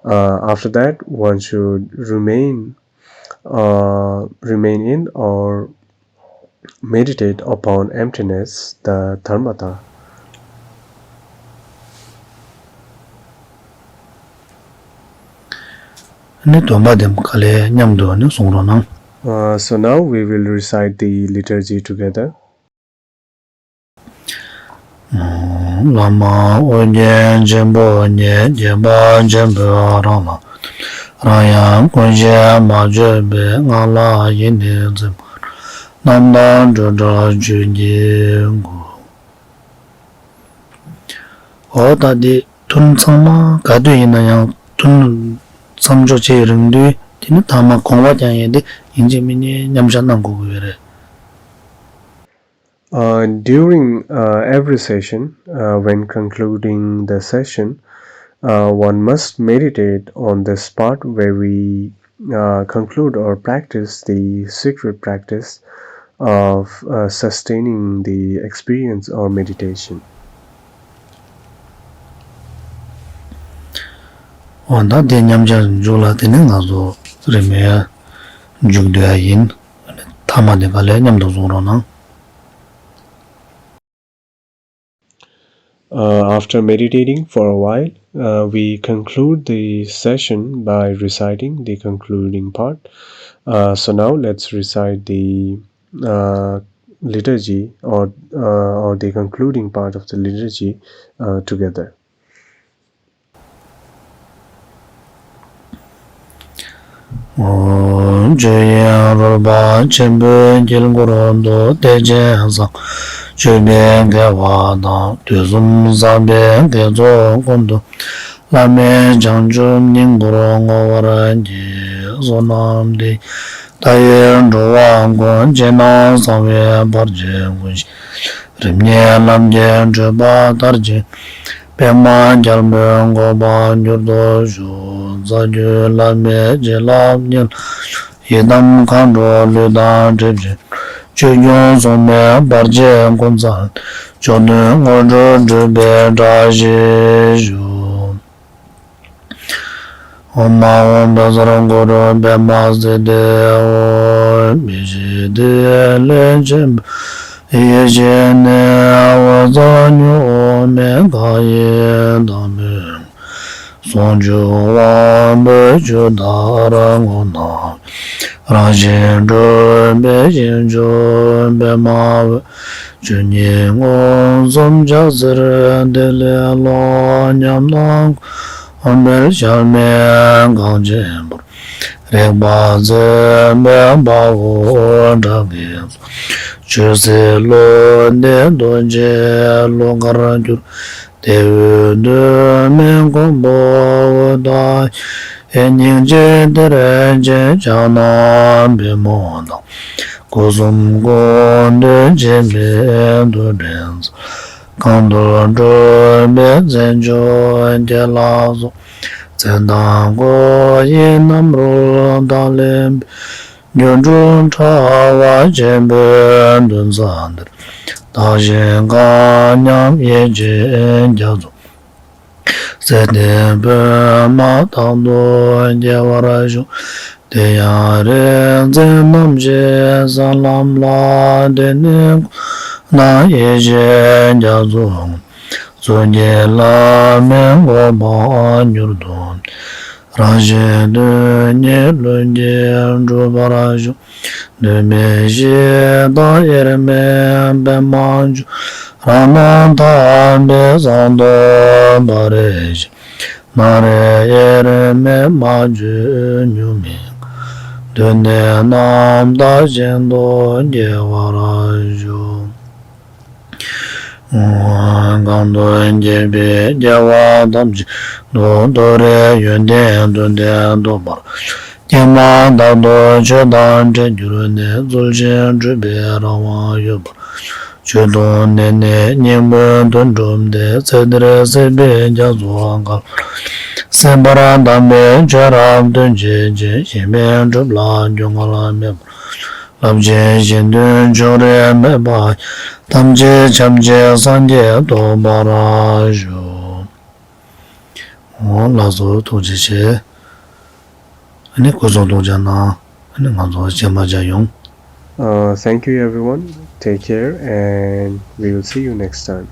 Uh, after that, one should remain, uh, remain in or meditate upon emptiness, the Dharmata. ནི་སྡོམ་པ་དེ་ག་ལེ་མཉམ་དུ་ནི་གསུང་རོགས་གནང་། Uh, so now we will recite the liturgy together. བླ་མ་ཨོ་རྒྱན་ཆེན་པོ་ཉིད། དགྱེས་པ་ཆེན་པོས་རང་ལ། རང་ཡང་ཀུན་ཤེས་མ་བཅོས་པའི། ངང་ལ་ཡིད་ནི་འཛིན་པ། རྣམ་དག་སྤྲོས་བྲལ་ཆོས་ཀྱི་སྐུ། འོ་ད་འདི་ཐུན་ཚང་མ་ག་དུས་ཡིན་ན་ཡང་ཐུན་མཚམས་འཇོག་བྱེད་རིང་དུས་དེ་ནི་ཐ་མ་དགོངས་པ་རྐྱང་ཡིན་ཏེ་ཡིན་གཅིག་མིན་གཉིས་མཉམ་བཞག་གནང་དགོས་ཀྱི་ཡོད་རེད། Uh, during, uh, every session, uh, when concluding the session, uh, one must meditate on the spot where we, uh, conclude or practice the secret practice of, uh, sustaining the experience or meditation. འོ་ད་དེ་མཉམ་བཞག་མཇུག་ལ་དེ་ནི་ང་ཚོ་རིམ་པས་མཇུག་བསྡུ་ཡ་ཡིན། ཐ་མ་དེ་ག་ལེ་མཉམ་དུ་གསུང་རོགས་གནང་། Uh, after meditating for a while, uh, we conclude the session by reciting the concluding part. Uh, so now let's recite the, uh, liturgy or, uh, or the concluding part of the liturgy, uh, together. ཆོས་དབྱིངས་རོལ་པ་ཆེན་པོའི་དཀྱིལ་འཁོར་དུ། བདེ་ཆེན་བཟང་སྤྱོད་པའི་དགེ་བ་དང་། དུས་གསུམ་བསགས་པའི་དགེ་ཚོགས་ཀུན་ཏུ། བླ་མེད་བྱང་ཆུབ་སྙིང་པོར་བསྔོ་བར་བགྱི། བསོད་ནམས་འདི་ཡིས་མཐའ་ཡས་འགྲོ་བ་ཀུན། ཇི་སྙེད་གསང་བའི་བར་ཆད་ཀུན་ཞི། རིམ་གཉིས་ལམ་གྱི་བགྲོད་པ་མཐར་ཕྱིན། པདྨ་རྒྱལ་པོའི་གོ་འཕང་མྱུར་དུ་ཞུ། རྩ་བརྒྱུད་བླ་མའི་བྱིན་རླབས་ཉིད། ཡི་དམ་མཁའ་འགྲོ་ལུས་དང་གྲིབ་བཞིན། ཆོས་སྐྱོང་སྲུང་མའི་བར་ཆད་ཀུན་སེལ། མཆོག་ཐུན་དངོས་གྲུབ་སྒྲུབ་པའི་བཀྲ་ཤིས་ཤོག། ཨོཾ་ཨཱཿཧཱུྃ་བཛྲ་གུ་རུ་པདྨ་སིདྡྷི་ཧཱུྃ། མི་ཤིགས་དུས་ལས་ཆེན་པོའི་ཡེ་ཤེས་ནི། འོད་མཚོ་རྙིང་མའི་མཁའ་ཡི་དྭངས་མའི། ཟུང་འཇུག་དབང་པོས་ཇི་ལྟར་ངོ་མཚར། རང་བཞིན་གྲུབ་པའི་ཞིང་བཅུ་པདྨ་འོད། ཆོས་ཉིད་མངོན་སུམ་ཕྱག་འཚལ་ཏེ་ལེགས་སློབ་ཉམས་སྣང་འཁོར་བའི་གཞལ་མེད་གངས་ཅན་པོར། རིག་པ་འཛིན་པའི་དཔའ་བོ་ཁྲ་རྒན་ཚོ། ཆོས་སྲིད་བློ་འདས་རྡོ་རྗེ་གླུ་གར་གྱུར། དེ་འོད་དུ་མའི་མགོན་པོ་འོད་དཔག་ཡེ། སྙིང་རྗེ་གཏེར་ཆེན་ཕྱག་ན་པདྨོ་དང་། སྐུ་གསུམ་ཀུན་འདུས་འཆི་མེད་རྡོ་རྗེ་འཛིན། གང་འདུལ་སྤྲུལ་པའི་རྩལ་མཆོག་ཁྱེད་ལ་སོགས། མཚན་དང་སྐུ་ཡི་རྣམ་རོལ་དག་ལེན་པའི། སྒྱུ་འཕྲུལ་དྲ་བ་ཆེན་པོའི་མདུན་ས་འདིར། བདག་གཞན་འགའ་མཉམ་ཡེ་ཤེས་རྒྱ་མཚོ། སྲིད་མཐའི་པདྨ་རྟག་ཏུ་རྒྱས་པར་ཤོག། དེ་ཡང་རིག་འཛིན་རྣམ་བཞི་ས་ལམ་ལ། དེ་ནས་ཁོ་ན་ཡེ་ཤེས་རྒྱ་མཚོ་ངོམས། གཙུག་གི་བླ་མའི་གོ་འཕང་མྱུར་ཐོབ། རང་བཞིན་དོན་གཉིས་ལྷུན་གྱིས་གྲུབ་པར་ཤོག། གདོད་མའི་གཞི་བདག་དབྱེར་མེད་པདྨ་འབྱུང་། རང་སྣང་དག་པའི་གསང་རྡོར་དཔའ་རིས་ཤིང་། སྣང་རིག་དབྱེར་མེད་མ་བཅོས་གཉུག་མའི་ངང་། གདོད་ནས་རྣམ་དག་ཞིང་དུ་སྐྱེ་བར་ཤོག། གང་དུ་སྐྱེས་པའི་སྐྱེ་བ་ཐམས་ཅད་དུ་མཐོ་རིས་ཡོན་ཏན་མཐུ་ལྡན་ཐོབ་པར་ཤོག། སྐྱེས་མ་ཐག་ཏུ་ཆོས་དང་འཕྲད་གྱུར་ནས། ཚུལ་བཞིན་སྒྲུབ་པའི་རང་དབང་ཡོད་པར་ཤོག། ཆོས་དུང་ནས་ནི་སྙིང་པོའི་དོན་གྲུབ་སྟེ། ཚེ་འདིར་སྲིད་པའི་རྒྱ་མཚོ་འགགས་པར་ཤོག། སྲིད་པར་གདམས་པའི་ཆོས་རབ་སྟོན་བྱེད་ཅིང་། གཞན་ཕན་སྒྲུབ་ལ་རྒྱུ་ངལ་མེད་པར་ཤོག། རླབས་ཆེན་གཞན་དོན་ཕྱོགས་རིས་མེད་པ། ཐམས་ཅད་ཐམས་ཅད་སངས་རྒྱས་ཐོབ་པར་ཤོག། འོ་ལགས་སོ། ཐུགས་རྗེ་ཆེ། ཨ་ནི་སྐུ་གསུང་ཐུགས་རྗེ་གནང་། ཨ་ནི་ང་ཚོ་རྗེས་མ་མཇལ་ཡོང་། Uh, thank you everyone. Take care and we will see you next time.